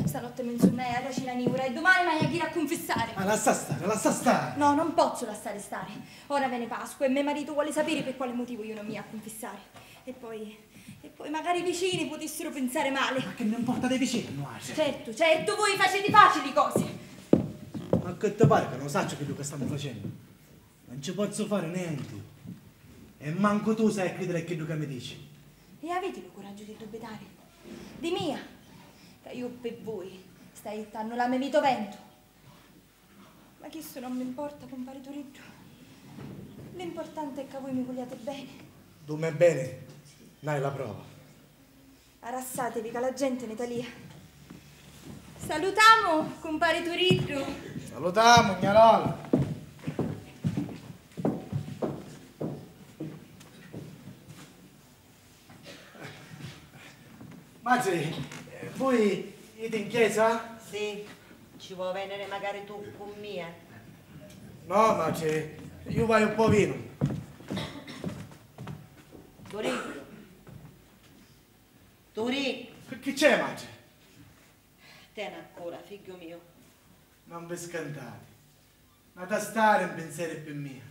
Stanotti mi nsunnai a racina niura e dumani m'haiu a ghiri a cunfissari. Ah, lassa stari, lassa stari. No, non pozzu lassari stari. Ora veni Pasqua e me maritu voli sapiri pi quali mutivu iu non mi iu a cunfissari. E poi, e poi macari i vicini putissiru pinsari mali. Ma che ne importa dei vicini a nuatri? Certu, certu, vui faciti facili i cosi. Ma che ti pari ca non sacciu chiddu ca stamu facennu? Non ci pozzu fari nenti. E mancu tu sai cridiri a chiddu ca mi dici. E aviti lu curaggiu di dubitari di mia, ca iu pi vui staiu jittannu la me vita ô ventu. Ma chistu non m'importa, cumpari Turiddu. L'importanti è ca vui mi vuliati beni. Dû me beni n'hai la prova. Arrassativi, ca la genti ni talìa. Salutamu, cumpari Turiddu. Salutamu, gnà Lola. Matri, vui jiti in chiesa? Sì, ci vò veniri macari tu cu mia? No, matri, iu vaiu ppo vinu. Turiddu. Turiddu. Chi c'è, matri? Teni ancora, figghiu miu. Non vi scantati. N'hata stari in pinseri pi mia.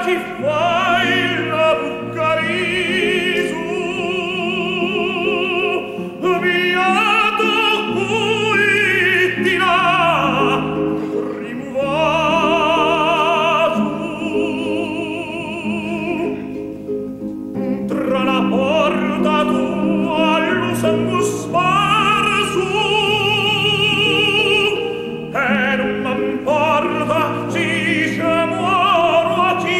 Chi fai la vucca risu, biatu cui ti dà lu primu vasu. Tra la porta tua lu sangu sparsu, e nun m'amporta si ci moru accisu,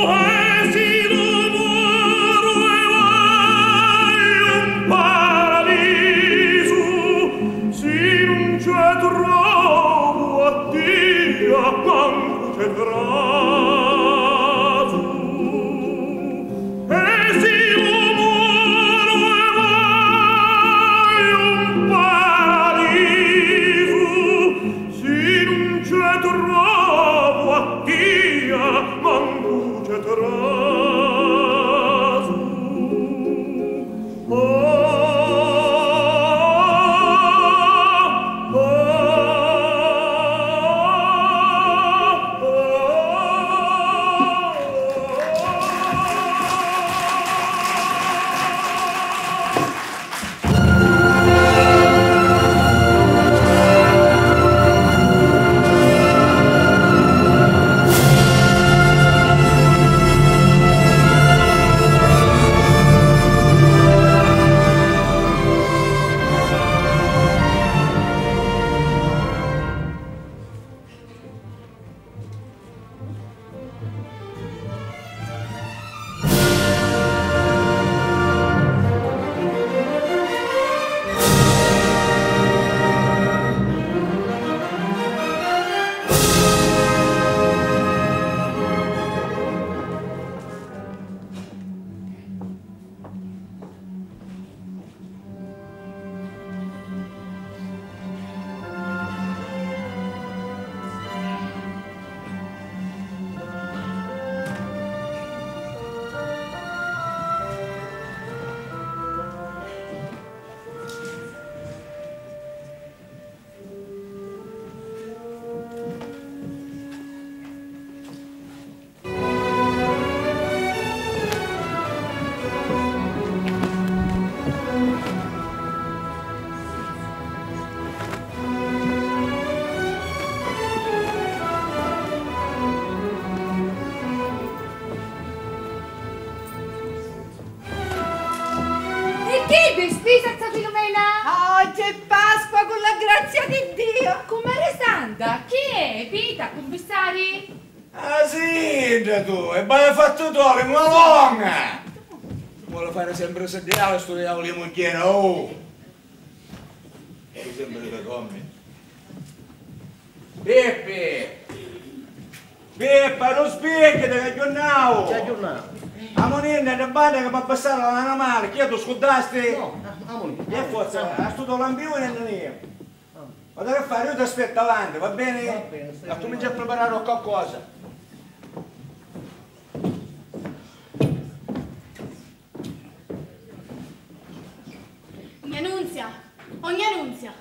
e si lu moru e vogliu un paradisu, si nun ce trovu a tia, mancu ce trasu. E si lu moru e vogliu un paradisu, si nun ce trovu a tia, mancu ce trasu. E chi è vistita sta Filumena? Oggi è Pasqua con la grazia di Dio! Cummari Santa, chi è? Vita, cumpissari? Ah, sì, intra tu, e bella fattu tu, lingua longa! Vuole fare sempre sediale stu diavolo di mugghiera, oh! Eri sempre da commi. Pippi! Pippa, non spieghi che aggiornavo! Ci aggiornavo. Amuninna, ne banda che mi ha passato la mano male, chi tu scudasti? No, amuninna. E forza, ha stuto lampione e non io. Guarda che fare, io ti aspetto avanti, va bene? Va bene, stai. Accomincia a preparare qualcosa. Gnà Nunzia! O gnà Nunzia!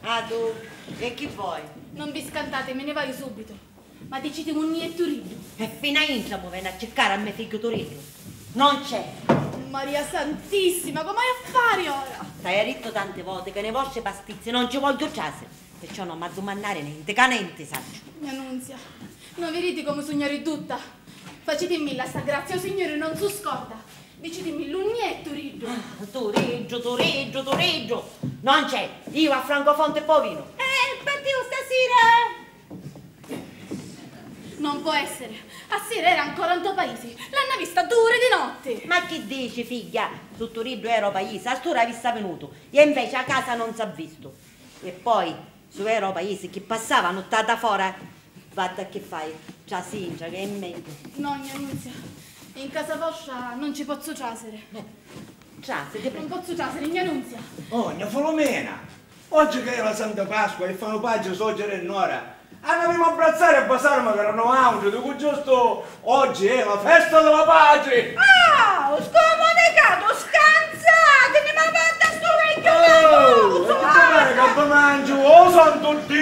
Ah, tu? E chi vuoi? Non vi scantate, me ne vado subito. Ma dicitemi unni è Turiddu. E fino a intra mi veni a cercare a me figghiu Turiddu? Non c'è. Maria Santissima, come hai a fare ora? T'aia dittu tanti voti che nei vostri pastizzi non ci vogghiu trasiri, perciò non m'addumannari nenti, ca nenti sacciu. Gnà Nunzia, non viditi comu sugnu ridutta? Facitimmilla sta grazia, o Signuri non su scorda. Dicitimmillu unni è Turiddu. Ah, Turiddu, Turiddu, Turiddu. Non c'è. Iu a Francofonte po vinu. Eh, partiu stasira. Non può essere. A sira era ancora nto paisi. L'hanna vista duri di notti. Ma chi dici, figghia? Su Turiddu era o paisi, a st'ura avissa vinutu. E invece a casa non s'ha vistu. E poi, su era o paisi, chi passava a nuttata fora, vatta chi fai, trasi intra che è megghiu. No, gnà Nunzia, in casa vostra non ci pozzu trasere. Eh, trasi, ti prego. Non pozzu trasere, gnà Nunzia. Oh, gnà Filumena, oggi che è la Santa Pasqua e fanno pace suocera e nora, annavimu a abbrazzari e basarmi che era nuautri, dicu giustu, oggi è la festa della pace! Ah, scumudicatu, scanzatini, ma vatta stu vecchiu maiusu! Oh, e tu vedi che vi mangiu, oh santu Dio!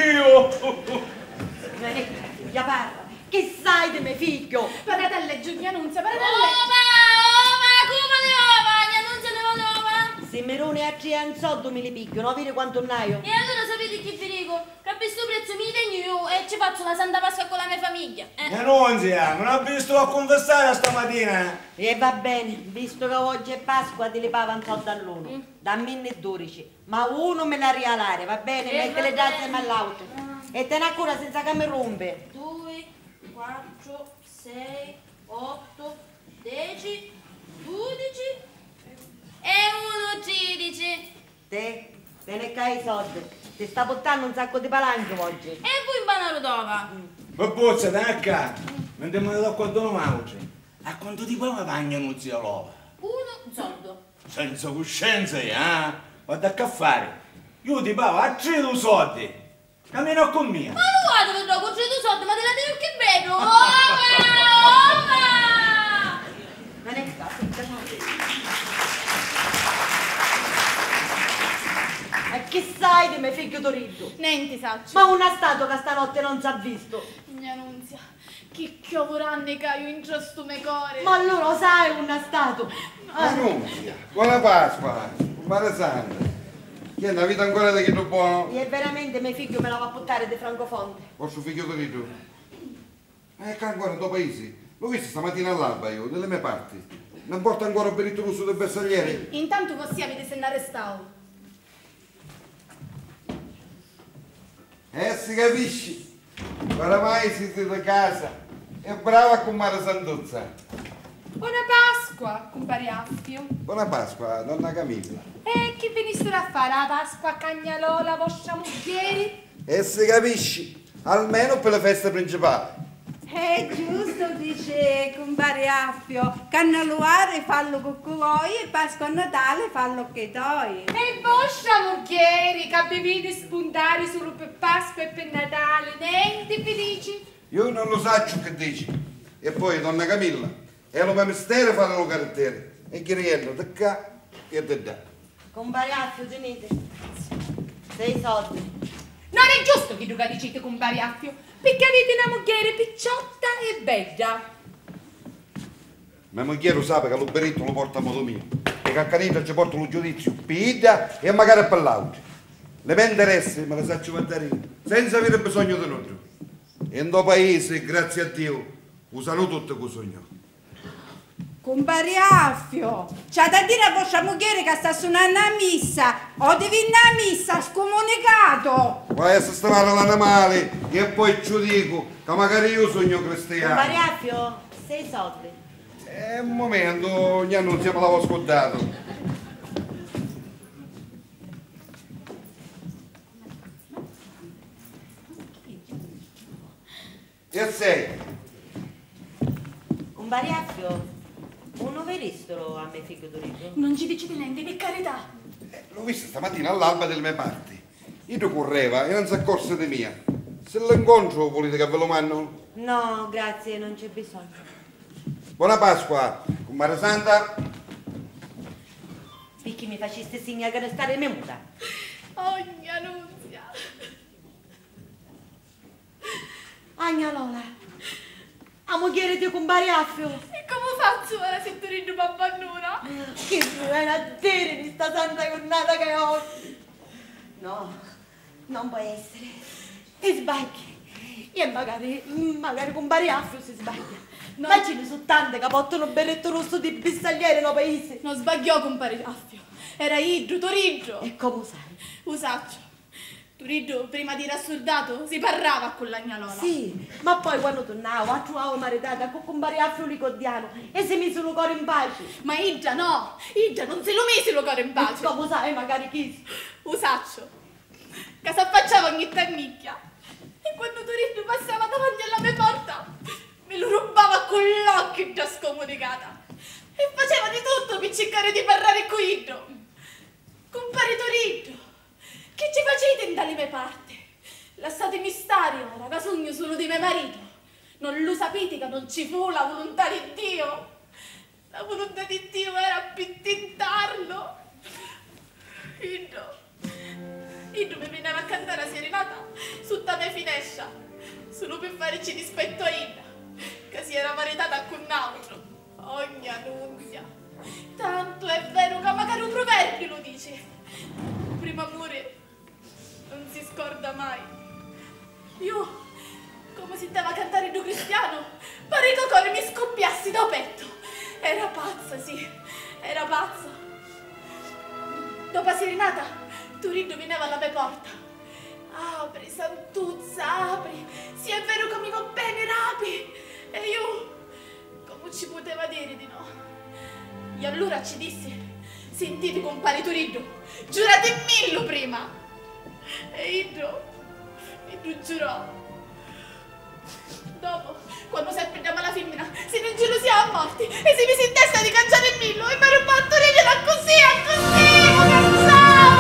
E a tri e un soddu mi li pigghiu, no viri quantu nn'haiu? E allura sapiti chi vi dicu? Ca pi stu prezzu mi li tegnu iu e ci fazzu la Santa Pasqua cu la me famigghia. Eh. Nunzia, non avresti a confessare a sta matina? E va beni, vistu ca oggi è Pasqua, ti li pavu un soddu all'unu. Mm. Damminni dudici, ma unu mi l'ha rialari, va beni? E mettili va beni. Ddà assiemi all'autri. Ah. E teni a cura senza ca mi rumpi. Dui, quattru, sei, otto, deci, dudici e unu tridici. Te, teni ccà i soddi. Ti sta puttannu un saccu di palanchi oggi. E vui mbanarutova. Babbuzza, teni ccà. Non ti mani d'accordu nuautri. A quantu ti pari vagna nu zia Lova? Unu soddu. Senza cuscenza, eh? Guarda ccà fari. Iu ti pagu a tri du soddi. Camina cu mia! Ma nu guatu vi ddocu tri du soddi, ma ti la teniu cchiù beddu! Ova! Ova! Non è stato. E chi sai di me figghiu Turiddu? Nenti sacciu. Ma unni ha statu ca stanotti non s'ha vistu? Gnanunzia, chi chiovu ranni ca haiu intra stu me cori! Ma allura u sai unni ha statu? Ah. Annunzia, bona Pasqua, cumpari Sandra. Chi è, n'aviti ancora di chiddu bonu? E veramente me figghiu mi l'havi a puttari di Francofonte. Vostru figghiu Turiddu? Ma è ccà ancora nto paisi? Lu visti stamatina all'alba iu, di li me parti. Non porta ancora u birrittu russu di bersaglieri? Intantu vossia vidi si nn'arrestau. Eh, si capisci! Oramai siti di casa. E brava cummari Santuzza! Bona Pasqua, cumpari Affiu! Bona Pasqua, donna Camilla! E chi vinistiru a fari a Pasqua a Cagnalola, vostra mugghieri? E si capisci! Almenu pi li festi principali! È giustu, dici cumpari Affiu, Cannaluari fallu cu cu voi e Pasqua e Natali fallu cu i toi. E vostra mugghieri, ca vi vidi spuntari sulu pi Pasqua e pi Natali, nenti vi dici? Iu non lu sacciu chi dici. E poi, donna Camilla, è lu me misteri fari lu cartieri, e ghiriennu di ccà e di ddà. Cumpari Affiu, tiniti. Sei soddi. Non è giustu chiddu ca diciti, cumpari Affiu, picchì aviti na mugghieri picciotta e bedda. Me mugghieri u sapi ca lu birrittu lu portu a modu miu e ca cca dintra ci portu lu giudiziu pi idda e macari pi l'autri. Li me nteressi mi li sacciu guardari iu, senza aviri bisognu di nuddu. E nto paisi, grazia a Diu, u sanu tutti cu sugnu. Cumpari Affiu, ci ati a diri a vostra mugghieri ca sta sunannu a missa, o divinni a missa, scumunicatu! Vai a sistimari l'animali e poi ci u dicu ca macari iu sugnu cristianu. Cumpari Affiu, sei soddi. E un mumentu, gnanunzia, mi l'havi scuddatu. E sei? Cumpari Affiu, unni u viristiru a me figghiu Turiddu? Non ci diciti nenti, pi carità! Eh, lu visti stamatina all'alba di li me parti. Iddu curreva e non s'accorsi di mia. Si l'incontru vuliti ca vi lu mannu? No, grazie, non c'è bisogno. Bona Pasqua, cummari Santa! Picchì mi facisti signa ca ristari muta? Oh, gnanunzia! Agna Lola, a mugghieri di cumpari Affiu! E comu fazzu ora si Turiddu m'abbannuna? Chi mi veni a diri di sta santa jurnata ca è oggi? No, non può essere. Ti sbagli. E magari, magari cumpari Affiu si sbaglia. No. Ma ci ni su tanti ca portanu u birrittu russu di birsaglieri nto paisi. Non sbagghiò cumpari Affiu. Era iddu, Turiddu. E comu sai? U sacciu. Turiddu, prima di iri a surdatu, si parrava cu l'Agna Lola. Sì, ma poi quannu turnau, a truvau maritata cu cumpari Affiu Licoddianu e si misi lu cori in paci. Ma idda no, idda non si lu misi lu cori in paci. E comu sai macari chistu? U sacciu, ca s'affacciava ogni tannicchia. E quannu Turiddu passava davanti a la me porta, mi lu rubbava cu l'occhi dda scomunicata. E faceva di tuttu pi circari di parrari cu iddu. Cumpari Turiddu! Chi ci faciti nta li me parti? Lassatimi stari ora, ca sugnu sulu di me maritu. Non lu sapiti ca non ci fu la vuluntà di Diu? La vuluntà di Diu era pi tintarlu. Iddu, iddu mi vineva a cantari a sirinata sutta a me finestra, sulu pi farici dispettu a idda, ca si era maritata cu n'autru. Ogni Annunzia! Tantu è veru ca macari u pruverbiu lu dici. Mai. Iu, comu sinteva cantari ddu cristianu, pari ca u cori mi scuppiassi dâ pettu. Era pazza, sì, era pazza. Dopu a sirinata, Turiddu vineva a la me porta. "Apri, Santuzza, apri! Si è veru ca mi vo beni, rapi!" E iu, comu ci puteva diri di no? E allura ci dissi: "Sintiti, cumpari Turiddu, giuratimillu prima!" E iddu, iddu giurò. Dopu, quannu seppi dda mala fimmina, si ni ngilusia a morti e si misi in testa di canciarimillu e m'arrubbà a Turiddu accussì, accussì, mu canciau!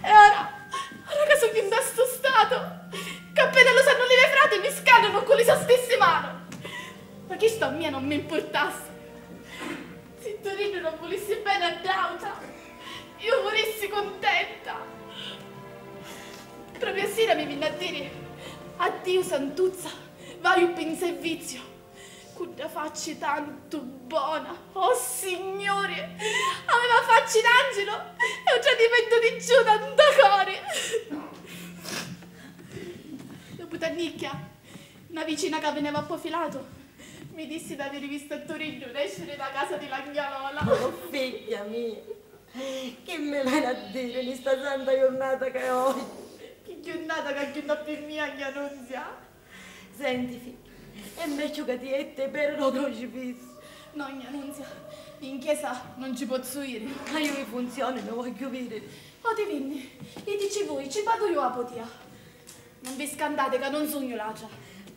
E ora, ora ca sugnu nta stu statu, ca appena lu sannu li me frati mi scannanu cu li so stissi manu. Ma chistu a mia non mi mpurtassi. Si Turiddu non vulissi beni a dd'autra, iu furissi cuntenta. Propriu a sira mi vinni a diri: "Addiu, Santuzza, vaiu pi 'n serviziu." Cu dda facci tantu bona, oh Signuri! Aveva a facci d'angilu e u tradimentu di Giuda nta cori! Dopu tannicchia, na vicina ca vineva a po filatu mi dissi d'aviri vistu a Turiddu nesciri dâ casa di l'angialola. Oh, figghia mia, chi mi veni a diri di sta santa jurnata ca è ogghiu? Chi jurnata ca jurnà pi mia, gnà Nunzia! Senti, figghia, è megghiu ca ti jetti peri dô crocifissu. No, gnà Nunzia, in chiesa non ci pozzu iri. Ma iu i funzioni mi vogghiu vidiri. O ti vinni, jitici vui, ci vadu iu a putia. Non vi scantati ca non sugnu ladra.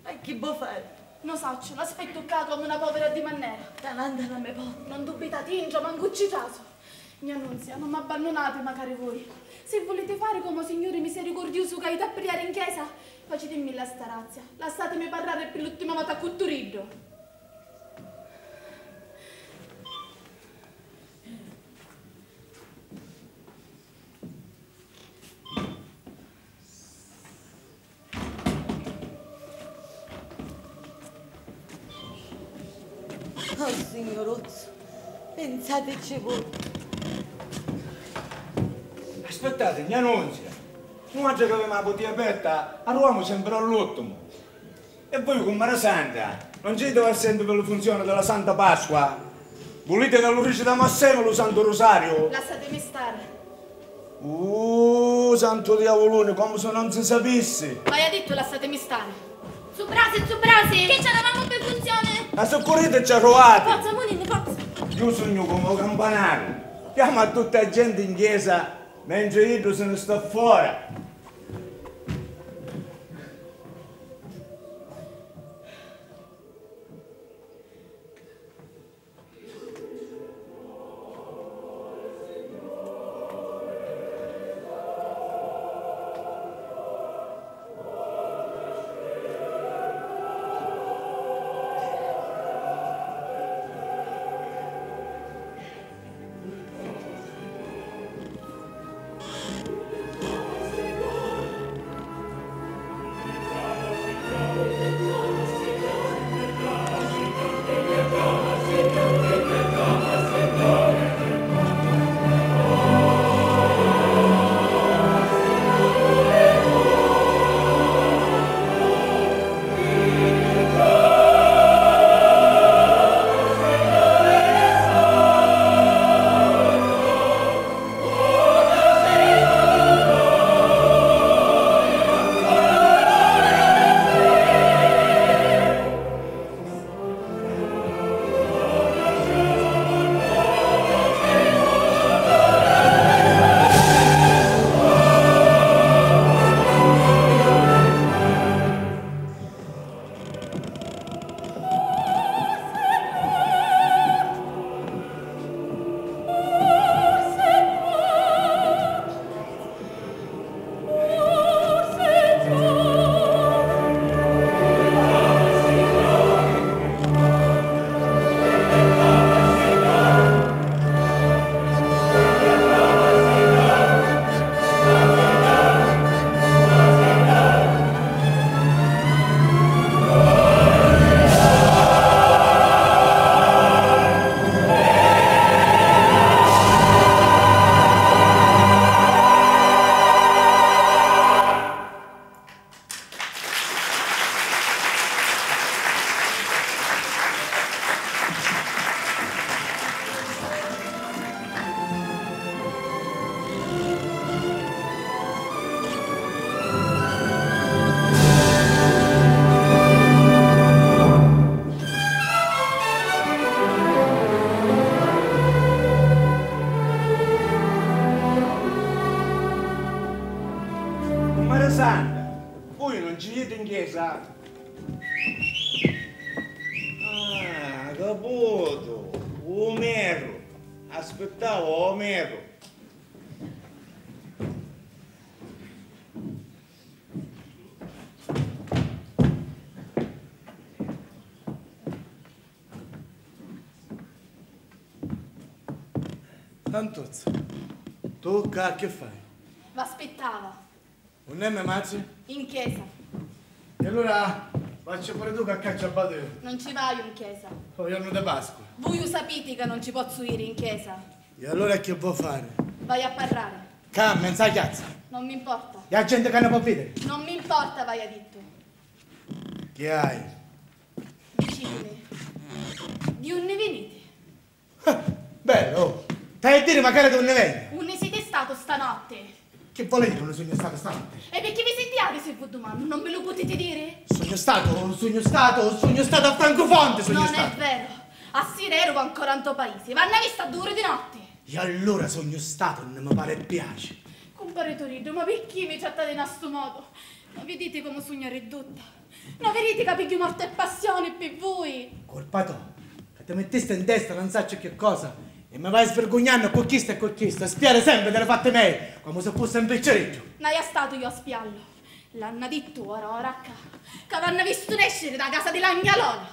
E chi vo fari? No sacciu, l'aspettu ccà comu na povira addimannera. Davanti a la me porta. Non dubitati, intra, mancu ci trasu. Gnà Nunzia, non m'abbannunati macari vui. Si vuliti fari comu u Signuri misericurdiusu ca jiti a priari in chiesa, facitimilla sta razia, lassatimi parrari pi l'uttima vota cu Turiddu. Oh, signuruzzu, pinsatici voi. Aspittati, gnà Nunzia. Nuatri ca avemu a putia aperta, arrivamu sempri all'ultimu. E voi, cummari Santa, non ci jiti a sentiri li funzioni di la Santa Pasqua? Vuliti ca lu ricitamu assemi lu Santu Rusariu? Lassatimi stari. Uh, santu diavuluni, comu si non si sapissi! V'aia dittu lassatimi stari! Zu Brasi, zu Brasi! Chi c'eravamu pi funzioni? A siccurita ci truvati! Forza, muninni, forza! Iu sugnu comu u campanari, chiamu a tutta a genti in chiesa mentri iddu si ni sta fora. Vui non ci jiti in chiesa? Ah, caputu! Omeru! Aspittava Omeru! Tantuzza, tu ccà chi fai? V'aspittava. Unn'è me matri? In chiesa. E allura vacci puru tu ca ccà ci vaiu. Non ci vaiu in chiesa. O jornu di Pasqua. Vui u sapiti ca non ci pozzu iri in chiesa. E allura chi vo' fari? Vaiu a parrari. Ccà, mmenzu a chiazza? Non m'importa. E a genti ca ni po' vidiri? Non m'importa, v'aia dittu. Chi hai? Dicitimi, di unni viniti? Ah, bellu, oh. T'haiu a diri macari d'unni vegnu. Unni siti statu stanotti? Chi voli diri unni sugnu statu stanotti? E picchì vi sintiati si vu dumannu, non mi lu putiti diri? Sugnu statu, sugnu statu, sugnu statu a Francufonti, sugnu statu. Non è vero. A sira eru ancora nto paisi, v'hanna vistu a dui uri di notti. E allura sugnu statu unni mi pari e piaci. Cumpari Turiddu, ma picchì mi trattati in a stu modu? Non viditi comu sugnu arriddutta? Non viditi ca pigghiu morte e passioni pi vui? Colpa to, ca ti mittisti in testa non sacciu chi cosa e mi vai svirgugnannu cu chistu e cu chistu, a spiari sempri di li fatti mei, comu si fussi un picciriddu. N'haia statu iu a spiallu? L'hanna dittu ora ora ccà, ca v'hanna vistu nesciri da casa di la Gnalola.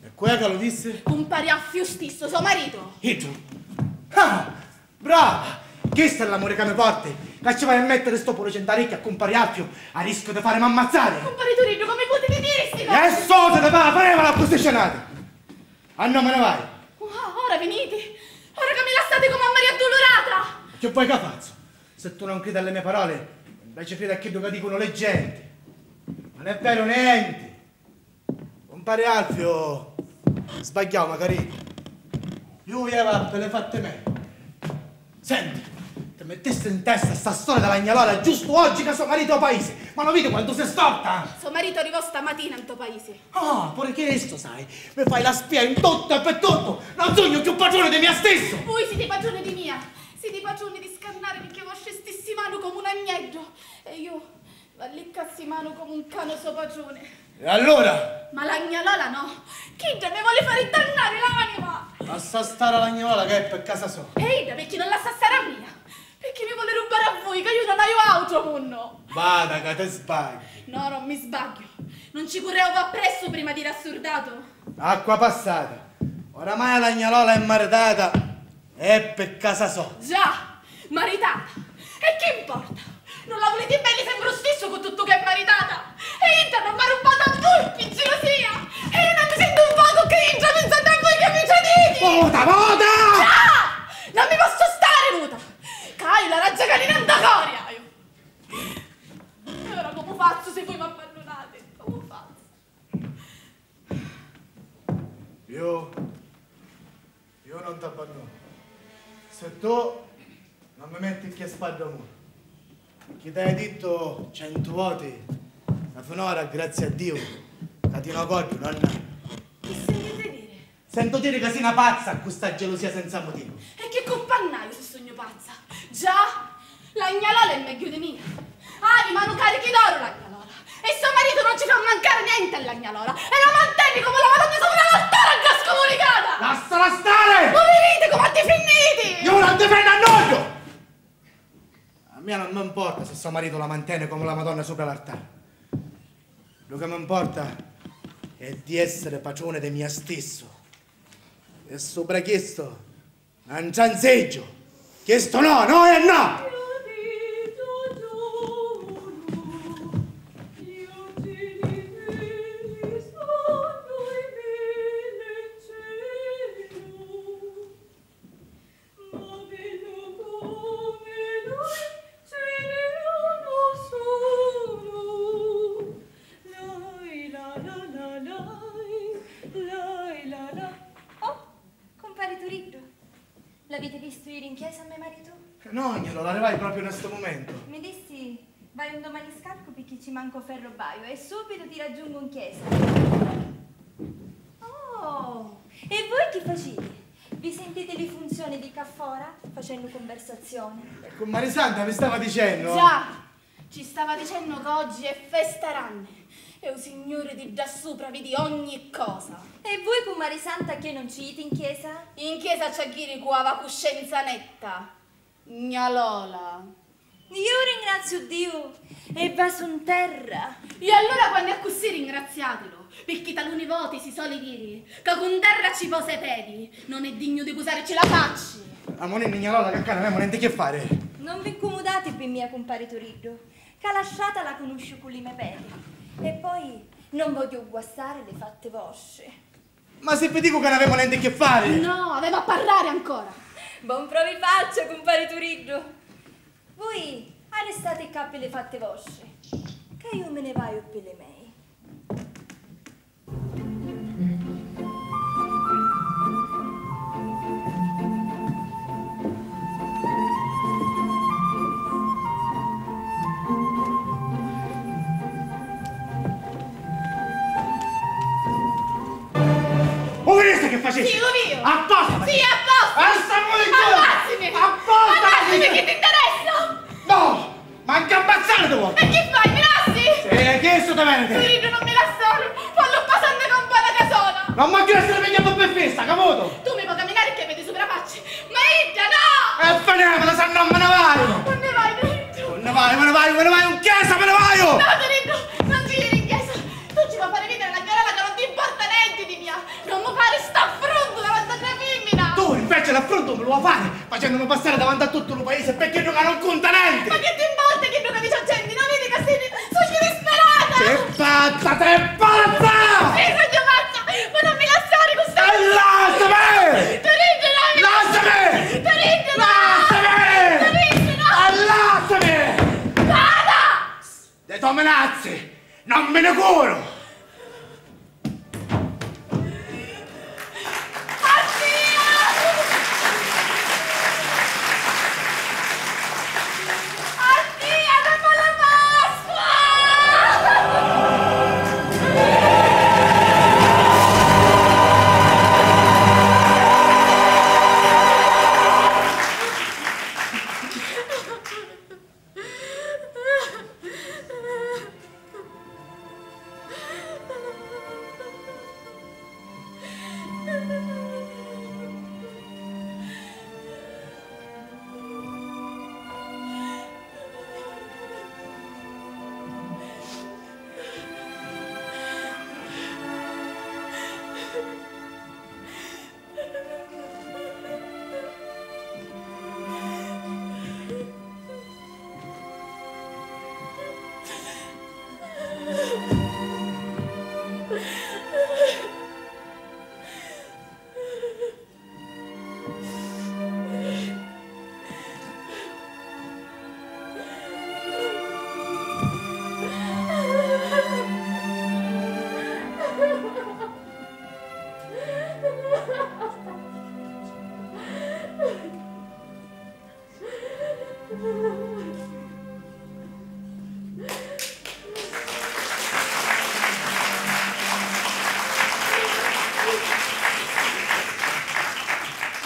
E cu è ca lu dissi? Cumpari Alfiu stissu, so maritu. Iddu? Ah! Brava! Chistu è l'amuri ca mi porti, ca ci vai a mettiri sto puru centaricchi a cumpari Alfiu, a rischiu di farimi ammazzari! Cumpari Turiddu, comu putiti diri sti cosi? E sottu ti fa, fermala cu sti scenati! A nomini vai! Ah, ora viniti? Ora ca mi lassati comu a Maria Addulurata! Chi vuoi ca fazzu? Si tu non cridi alle mie parole, invece cridi a chiddu ca dicunu li genti. Non è veru nenti! Cumpari Alfiu sbagghiau macari. Iu jeva pi li fatti mei. Senti, ti mittisti in testa sta storia di la Gnalola giustu oggi ca so maritu è o paisi. Ma lo vidi quantu si storta? So maritu arrivò stamatina nto paisi. Ah, puru chistu sai, mi fai la spia in tuttu e pi tuttu. Non sugnu chiù patruni di mia stissu. Vui siti patruni di mia. Siti patruni di scannari picchì vostri stissi manu comu un agneddu. E iu V'alliccassi manu comu un canu so patruni. E allura? Ma la Gnalola no! Chidda mi voli fari dannari l'anima! Lassa stari a la Gnalola ca è pi casa so. E idda picchì non lassa stari a mia? Picchì mi voli rubbari a vui ca iu non haiu autru munnu! Vada ca ti sbagghi! No, non mi sbagghiu! Non ci curreu appressu prima di iri assurdatu? Acqua passata! Oramai a la Gnalola è maritata! E pi casa so. Già! Maritata! E chi importa? Non la vuliti beni sempri u stissu cu tuttu ca è maritata? E idda non m'ha rubbatu a vui pi gilusia! E iu non mi sentu un pocu ccà intra minzeddu a vui ca mi traditi! Muta, muta! Già! Non mi pozzu stari muta! Ca haiu la raggia canina nta cori, haiu! E ora comu fazzu si vui m'abbannunati? Comu fazzu? Iu, iu non t'abbannunu. Si tu non mi metti cchiù a spadda o muru. Chi t'haiu dittu centu voti, ca finora, grazia a Diu, catinu a coddu non n'haiu. Chi sintiti diri? Sentu diri ca si na pazza cu sta gelusia senza mutivu. E chi culpa nn'haiu si sugnu pazza? Già! La Gnalola è megghiu di mia. Havi manu carichi d'oru la Gnalola. E so maritu non ci fa mancari nenti a la Gnalola. E la manteni comu la Madonna sopra l'altari a dda scumunicata! Lassala stari! U viditi comu a difinniti! Iu non difennu a nuddu! A mia non mi importa si so maritu la manteni comu la Madonna supra l'artari. Lu ca mi importa è di essiri patruni di mia stissu. E supra chistu non transigghiu! Chistu no, no e no! Oh! Cumpari Turiddu, l'aviti vistu iri in chiesa a me maritu? No, Gnalola, arrivai propriu nna stu mumentu. Mi dissi, vai un domani scarcu picchì ci manca u ferru baiu e subitu ti raggiungu in chiesa. Oh, e vui chi faciti? Vi sintiti li funzioni di ccà fora facennu cunversazioni? E cumpari Santa mi stava dicennu. Già! Ci stava dicennu ca oggi è festa ranni e u Signuri di ddà supra vidi ogni cosa. E vui, cummari Santa, che non ci jiti in chiesa? In chiesa ci a ghiri cu ava cuscenza netta. Gnalola. Iu ringraziu Diu e vasu 'n terra. E allura quannu è accussì ringraziatilu, picchì taluni voti si soli diri ca cu 'n terra ci posa i pedi, non è dignu di pusaricci la facci. Amuninni, Gnalola, ca ccà non avemu nenti che fari. Non vi ncumudati pi mia, cumpari Turiddu, ca la strata la cunusciu cu li me pedi. E poi non vogghiu guastari li fatti vostri. Ma si vi dicu ca n'avemu nenti che fari! No, avemu a parrari ancora! Bon provi faccia, cumpari Turiddu! Vui arristati ccà pi li fatti vostri, ca iu mi ni vaiu pi li mei. U vidisti chi facisti? Sì, lu viu. Apposta! Sì, apposta! Lassamuli! Ammazzimi! Apposta! Ammazzimi, chi ti interessa? No! Mancu ammazzari ti vogghiu! E chi fai, mi lassi? Sì, e chistu ti veni! Turiddu, non mi lassari! Fallu passari nnô campana ca sona! Non vogghiu essiri pigghiatu pi fissa, caputu? Tu mi po' caminari che vedi suprafacci, ma idda no! E finimula, se no mi ni vaiu! Unni vai, Turiddu? Unni vaiu, unni vaiu, unni vaiu? In chiesa mi ni vaiu! No, Turiddu, non ci jiri in chiesa! Tu ci vo' fari vidiri a la Gnalola ca non ti importa nenti di mia! Non mi fari st'affruntu davanti a na fimmina! Tu inveci l'affruntu mi lu va fari facennumi passari davanti a tuttu lu paisi pi chiddu ca non cunta nenti! Ma chi ti importa chiddu ca dici a genti? Non vidi ca si-, sugnu disperata! Sì pazza, sì pazza! Sì, sugnu pazza! Ma non mi lassari cu sta... E lassami! Turiddu, non mi... Lassami! Turiddu, no! Lassami! Turiddu, no! E lassami! Vada! Dê to minazzi non mi ni curu! Addio! Addio, dopo la Pasqua!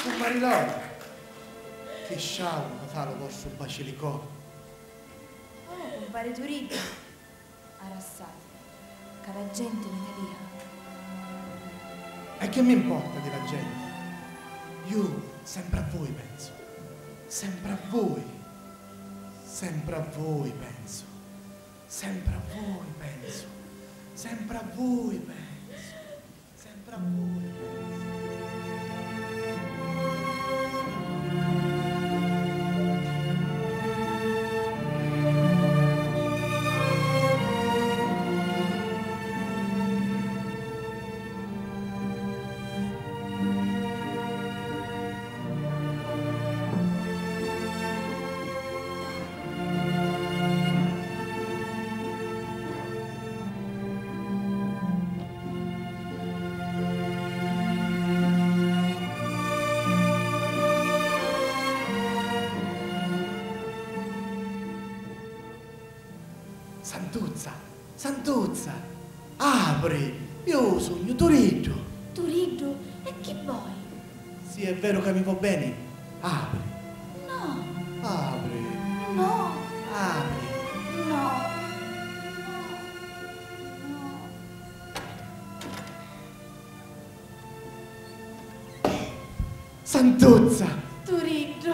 Cumpari Lori, chi sciauru mi fa lu vostru Basilicò! Oh, cumpari Turiddu! Arrassati, ca la genti mi talia. E chi mi 'mporta di la genti? Ju sempri a vui pensu. Sempri a vui. Sempri a vui pensu. Sempri a vui pensu. Sempri a vui pensu. Sempri a vui. Santuzza, Santuzza, apri! Iu sugnu Turiddu! Turiddu? E chi voi? Si è veru ca mi vo' beni, apri! No! Apri! No! Apri! No! Santuzza! Turiddu!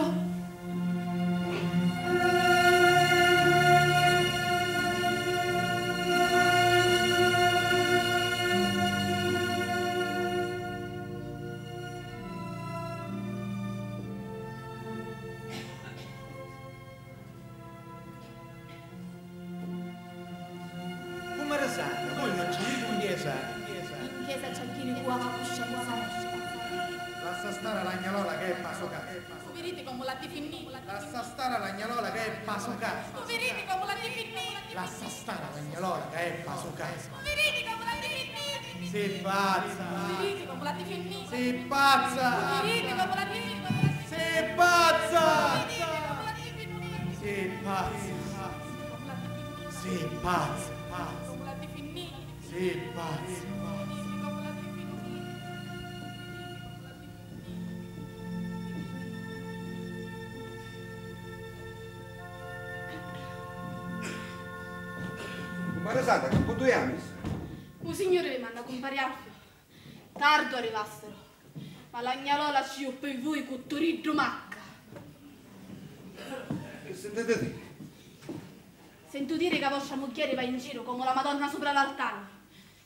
Cummari Santa, voi non ci jiti in chiesa? In chiesa c'ha jiri cu a cuscenza. Lassa stari a l'agnalola ca è pasuca. U viriti comu l'ha di finnì? Lassa stari a l'agnalola ca è pasuca. U viriti comu l'ha di finnì? Lassa stari a l'agnalola ca è pasuca. U viriti comu l'ha di finnì? Si pazza! U viriti comu l'ha di finnì? Si pazza! U viriti comu l'ha di finnì? Si pazza! U viriti comu l'ha di finnì? Si pazza! Si pazza! Si pazza! Cummari Santa, chi puntu è a missa? U Signuri vi manna, cumpari Alfiu. Tardu arrivastiru, ma l'agnalola ci ju pi vui cu Turiddu Macca. Chi sintiti diri? Sentu diri ca vostra mugghieri va in giru comu la Madonna supra l'altari,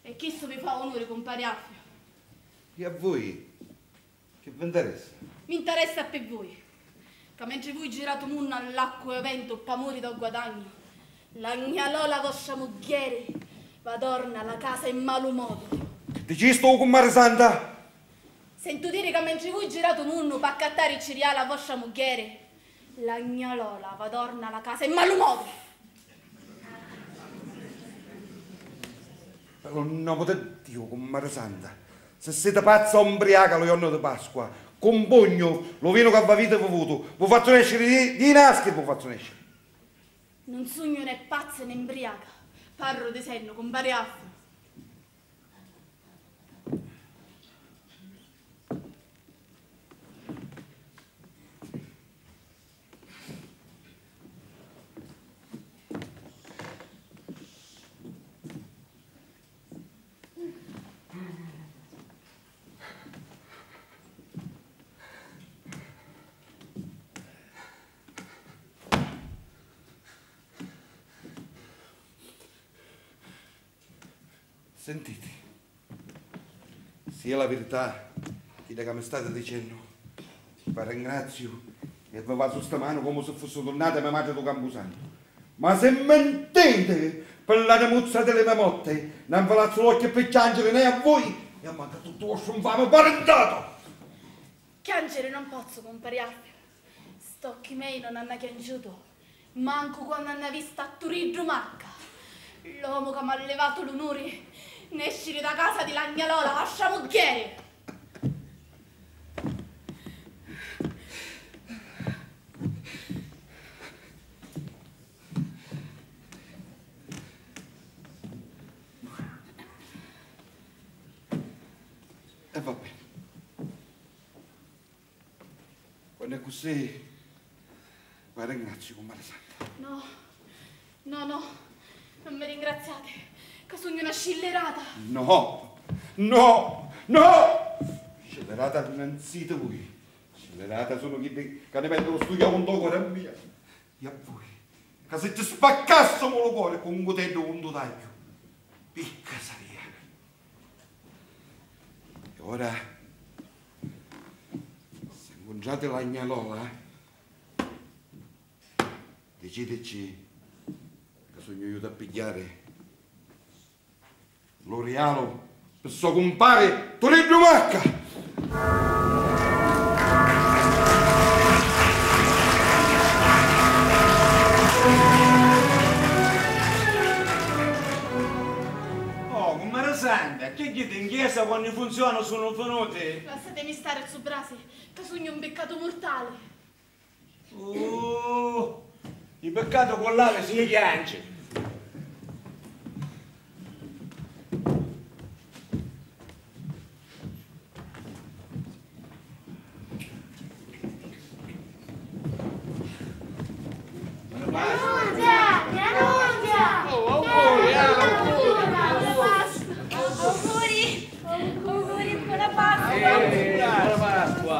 e chistu vi fa onuri, cumpari Alfiu. E a vui chi vi ntaressa? Mi ntaressa pi vui, ca mentri vui giratu munnu all'acqua e u ventu p'amuri dô guadagnu, l'agnalola vostra mugghieri va torna a la casa in malu modu. Chi dicistu, cummari Santa? Sentu diri ca mentri vui giratu munnu p'accattari i ciriali a vostra mugghieri, l'agnalola va torna a la casa in malu modu. Pi lu nomu di Diu, cummari Santa, si siti pazza o mbriaca lu jornu di Pasqua, cu un pugnu lu vinu ca v'aviti vivutu, vu fazzu nesciri di, di i naschi, vu fazzu nesciri. Nun sugnu né pazza né mbriaca, parru di sennu, cumpari Alfiu. Sintiti, si è la virità chidda ca mi stati dicennu, vi ringraziu e vi vasu sta manu comu si fussi turnata me matri dû campusantu. Ma si mintiti, pi l'animuzza di li me motti, non vi lazzu l'occhi pi chianciri né a vui e mancu a tuttu vostru nfami parintatu! Chianciri non pozzu, cumpari Alfiu. St'occhi mei non hannu chianciutu mancu quannu hannu vistu a Turiddu Macca, l'omu ca m'ha livatu l'unuri nesciri da casa di l'agnalola, vostra mugghieri! E va beni. Quannu è cusì, vi ringraziu, cummari Santa. No, no, no, non mi ringraziati, ca sugnu na scillerata. No, no, no! Scillerata non siti vui. Scillerata sunu chiddi ca ni mettunu stu chiavu ntô cori a mia. E a vui, ca si ci spaccassimu lu cori cu un cuteddu cuntu tagghiu, picca saria. E ora, si ncuntrati l'agnalola, dicitici ca sugnu iutu a pigghiari lu rialu pi so cumpari Turiddu Macca! Oh, cummari Santa, chi jiti in chiesa quannu i funzioni sunu finuti? Lassatimi stari, zu Brasi, ca sugnu un piccatu murtali. Uh, i piccati cu l'avi si chianci. Auguri, auguri, buona Pasqua! Eh, buona Pasqua!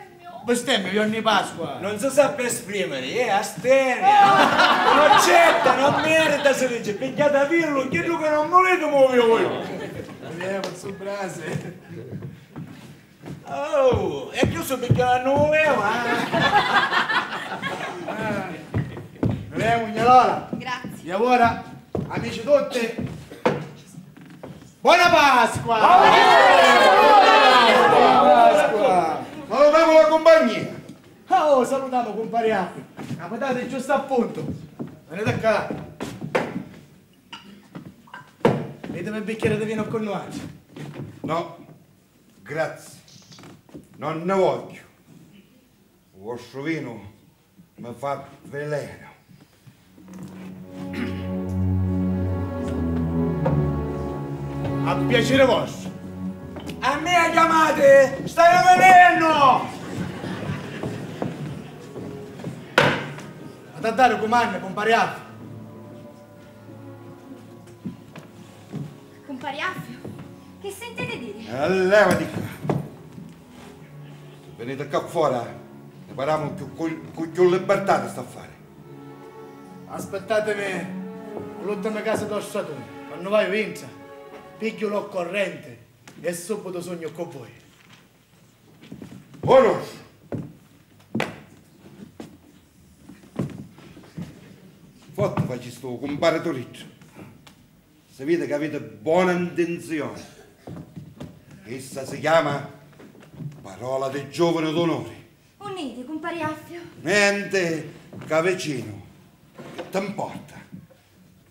Bestemmia, giornu di Pasqua! Non si sapi esprimiri, è astemia! Non accetta, non merita, si dici, pigghiati a virlu, chiddu ca non vuliti mu vi vogliu! Eh, ma su brasi! Oh, e chiù su pigghiò non vuleva, eh! Lemu, gnalora! Grazie! E ora, amici tutti, bona Pasqua! Bona Pasqua! Salutamu la cumpagnia! Oh, salutamu cumpari Appi! Capitate giustu a puntu! Venite ccà! Vidimi un bicchieri di vinu cu nuatri! No, grazie, non ne voglio. U vostru vinu mi fa velenu. A piaciri vostru. A mia chiamati? Staiu vivennu! V'haiu a dari cumanni, cumpari Affiu. Cumpari Affiu, chi sintiti diri? Eh, levati ccà. Si veniti ccà fora, ni paramu cu, cu, cu cchiù libertà di st'affari. Aspittatimi l'ultima casa dô straduni, quannu vaiu intra, pigghiu l'occorrenti e subitu sugnu cu voi. Bonus! Forti facisti u cumpari Turiddu. Si vidi ca aviti bona ntinzioni. Chista si chiama parola di giovani d'onori. Unni iti, cumpari Affiu? Nenti, ccà vicinu. Chi t'importa?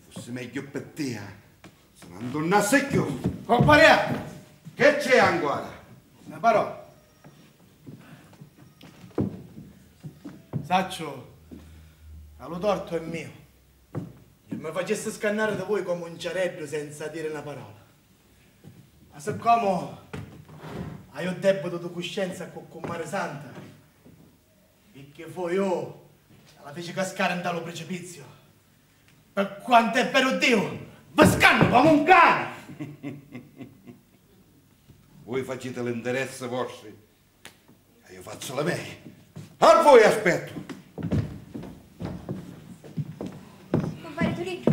Fussi megghiu pi tia si non tunnassi cchiù. Compari! Chi c'è ancora? Na parola. Sacciu ca lu tortu è miu. E mi facissi scannari di voi comu un ciareddu senza diri na parola. Ma siccomu haiu debbitu di cuscenza cu cummari Santa, picchì fui ju ca la fici cascari nta lu pricipiziu, pi quantu è veru Diu, vi scannu comu un cani! Voi faciti l'interessi vostri e io fazzu li mei. A voi aspettu! Cumpari Turiddu!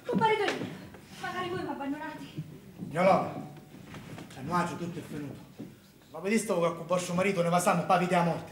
Cumpari Turiddu! Macari voi m'abbannunati! Gnolò, tra nuatri tuttu è finutu. Ma vidistivu ca cu vostru maritu ni vasamu pâ vita e a morti?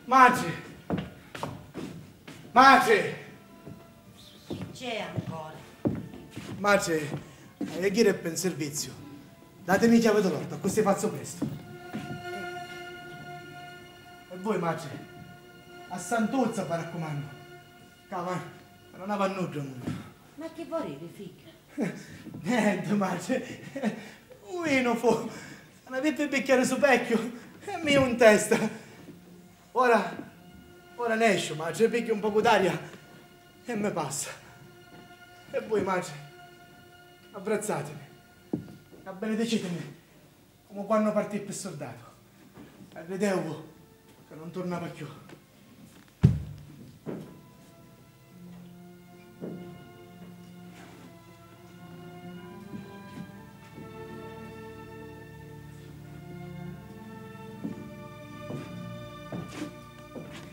Matri! Matri! Chi c'è ancora? Matri, haiu a ghiri pi un sirviziu. Datimi i chiavi di l'ortu, accussì fazzu prestu. E voi, matri, a santuzza, vi raccumannu. Ca, ma, ma non havi a nuddu, amuri. Ma chi vorrivi, figghiu? Nenti, matri. Un vinu fu. Una pippi bicchieri supecchiu e miu in testa. Ora, ora nesciu, matri, pigghiu un pocu d'aria e mi passa. E voi, matri, abbrazzatimi, abbenedicitimi. Comu quannu partii pi surdatu, arridevu ca non turnava cchiù.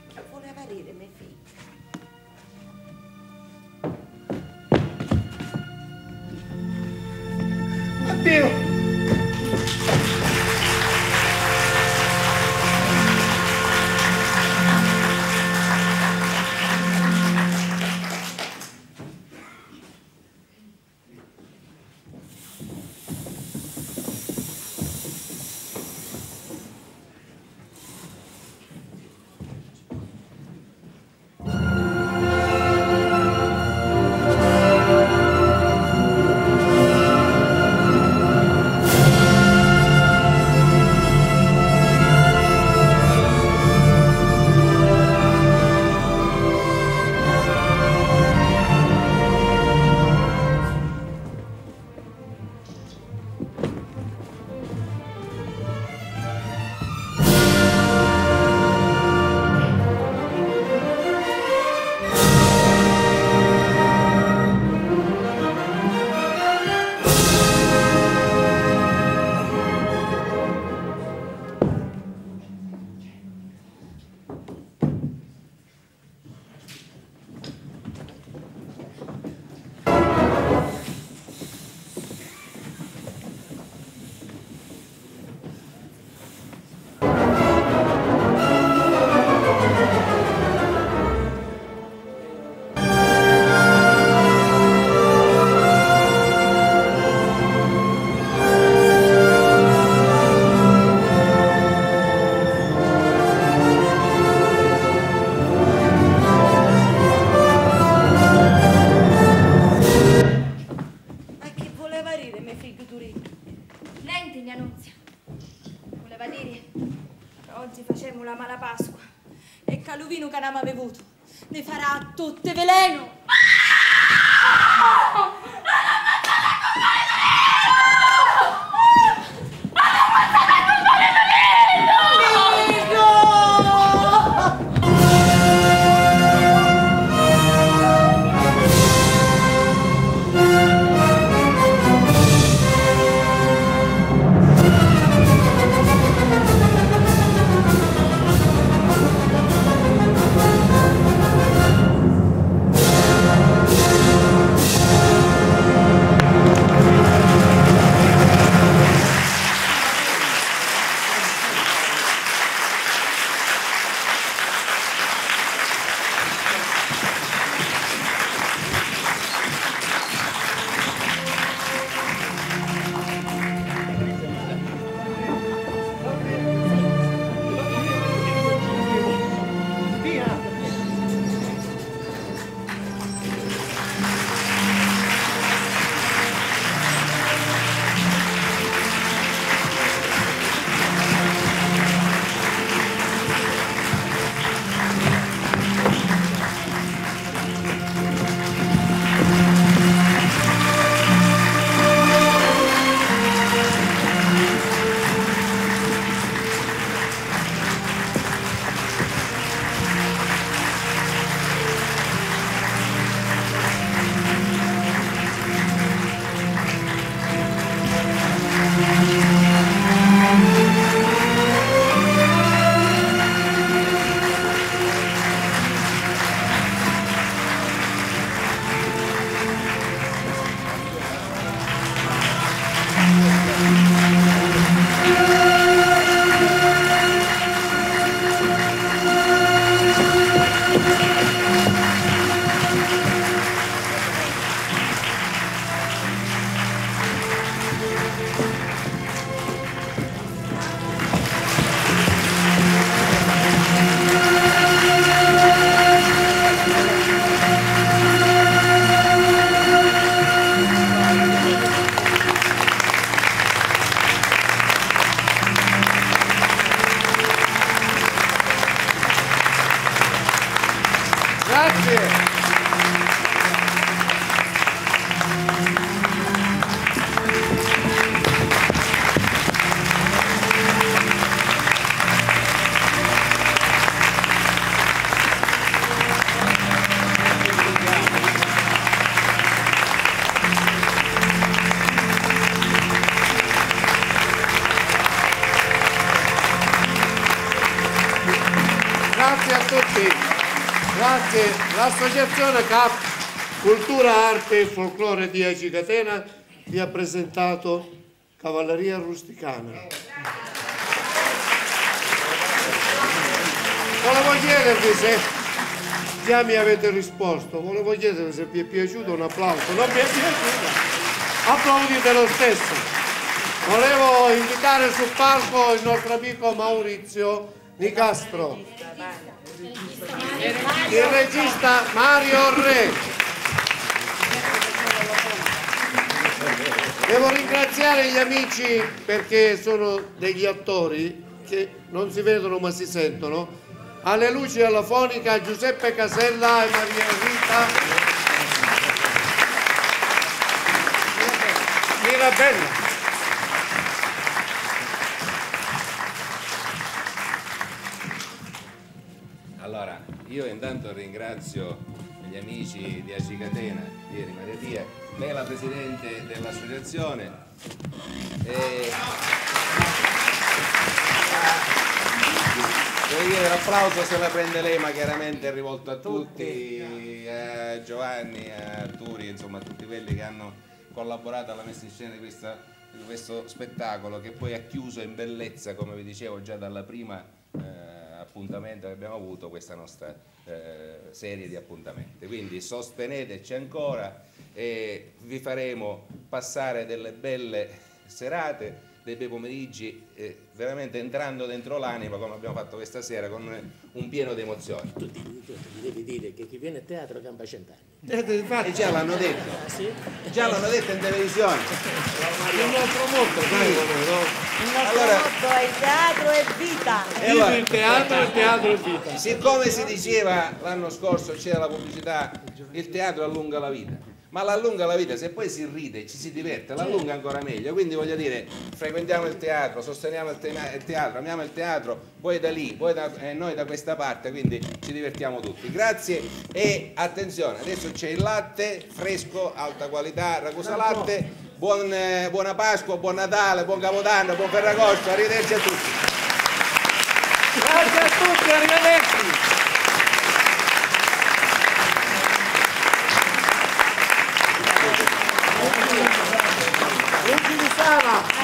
Chi vuleva diri, me figghiu? Addiu! Ma chi vuleva diri me figghiu Turiddu? Nenti, gnà Nunzia. Vuleva diri ca oggi facemu la mala Pasqua e ca lu vinu ca n'ama bivutu ni farà a tutti vilenu! Grazie. Grazie a tutti. Grazie. L'associazione CAF, Cultura, Arte e Folklore di Aci Catena, vi ha presentato Cavalleria Rusticana. Volevo chiedervi se già mi avete risposto, volevo chiedervi se vi è piaciuto un applauso. Non vi è piaciuto? Applaudite lo stesso. Volevo invitare sul palco il nostro amico Maurizio Nicastro, il regista Mario Re. Devo ringraziare gli amici, perché sono degli attori che non si vedono ma si sentono. Alle luci e alla fonica, Giuseppe Casella e Maria Rita Mirabella. Allora, io intanto ringrazio gli amici di Aci Catena, ieri Maria Pia, lei è la presidente dell'associazione. E, devo dire, l'applauso se la prende lei, ma chiaramente è rivolto a tutti, a Giovanni, a Arturi, insomma, a tutti quelli che hanno collaborato alla messa in scena di questa, di questo spettacolo, che poi ha chiuso in bellezza, come vi dicevo, già dalla prima eh, appuntamento che abbiamo avuto, questa nostra eh, serie di appuntamenti. Quindi sosteneteci ancora e vi faremo passare delle belle serate, dei bei pomeriggi, eh, veramente entrando dentro l'anima, come abbiamo fatto questa sera, con un pieno di emozioni. Tu ti, tu ti devi dire che chi viene a teatro campa cent'anni. Eh, infatti, già l'hanno detto. Ah, sì? Già l'hanno detto in televisione. Il nostro motto, sai, come, no? Il nostro Allora motto è: "Il teatro è vita". E allora, il teatro, il teatro è vita. Siccome si diceva l'anno scorso, c'era la pubblicità, "Il teatro allunga la vita". Ma allunga la vita, se poi si ride, ci si diverte, allunga ancora meglio. Quindi voglio dire, frequentiamo il teatro, sosteniamo il, tema- il teatro, amiamo il teatro, voi da lì, voi da, e noi da questa parte, quindi ci divertiamo tutti. Grazie e attenzione, adesso c'è il latte fresco, alta qualità, Ragusa Latte. Buon, eh, buona Pasqua, buon Natale, buon Capodanno, buon Ferragosto, arrivederci a tutti. Grazie a tutti, arrivederci. Luigi Di Sala.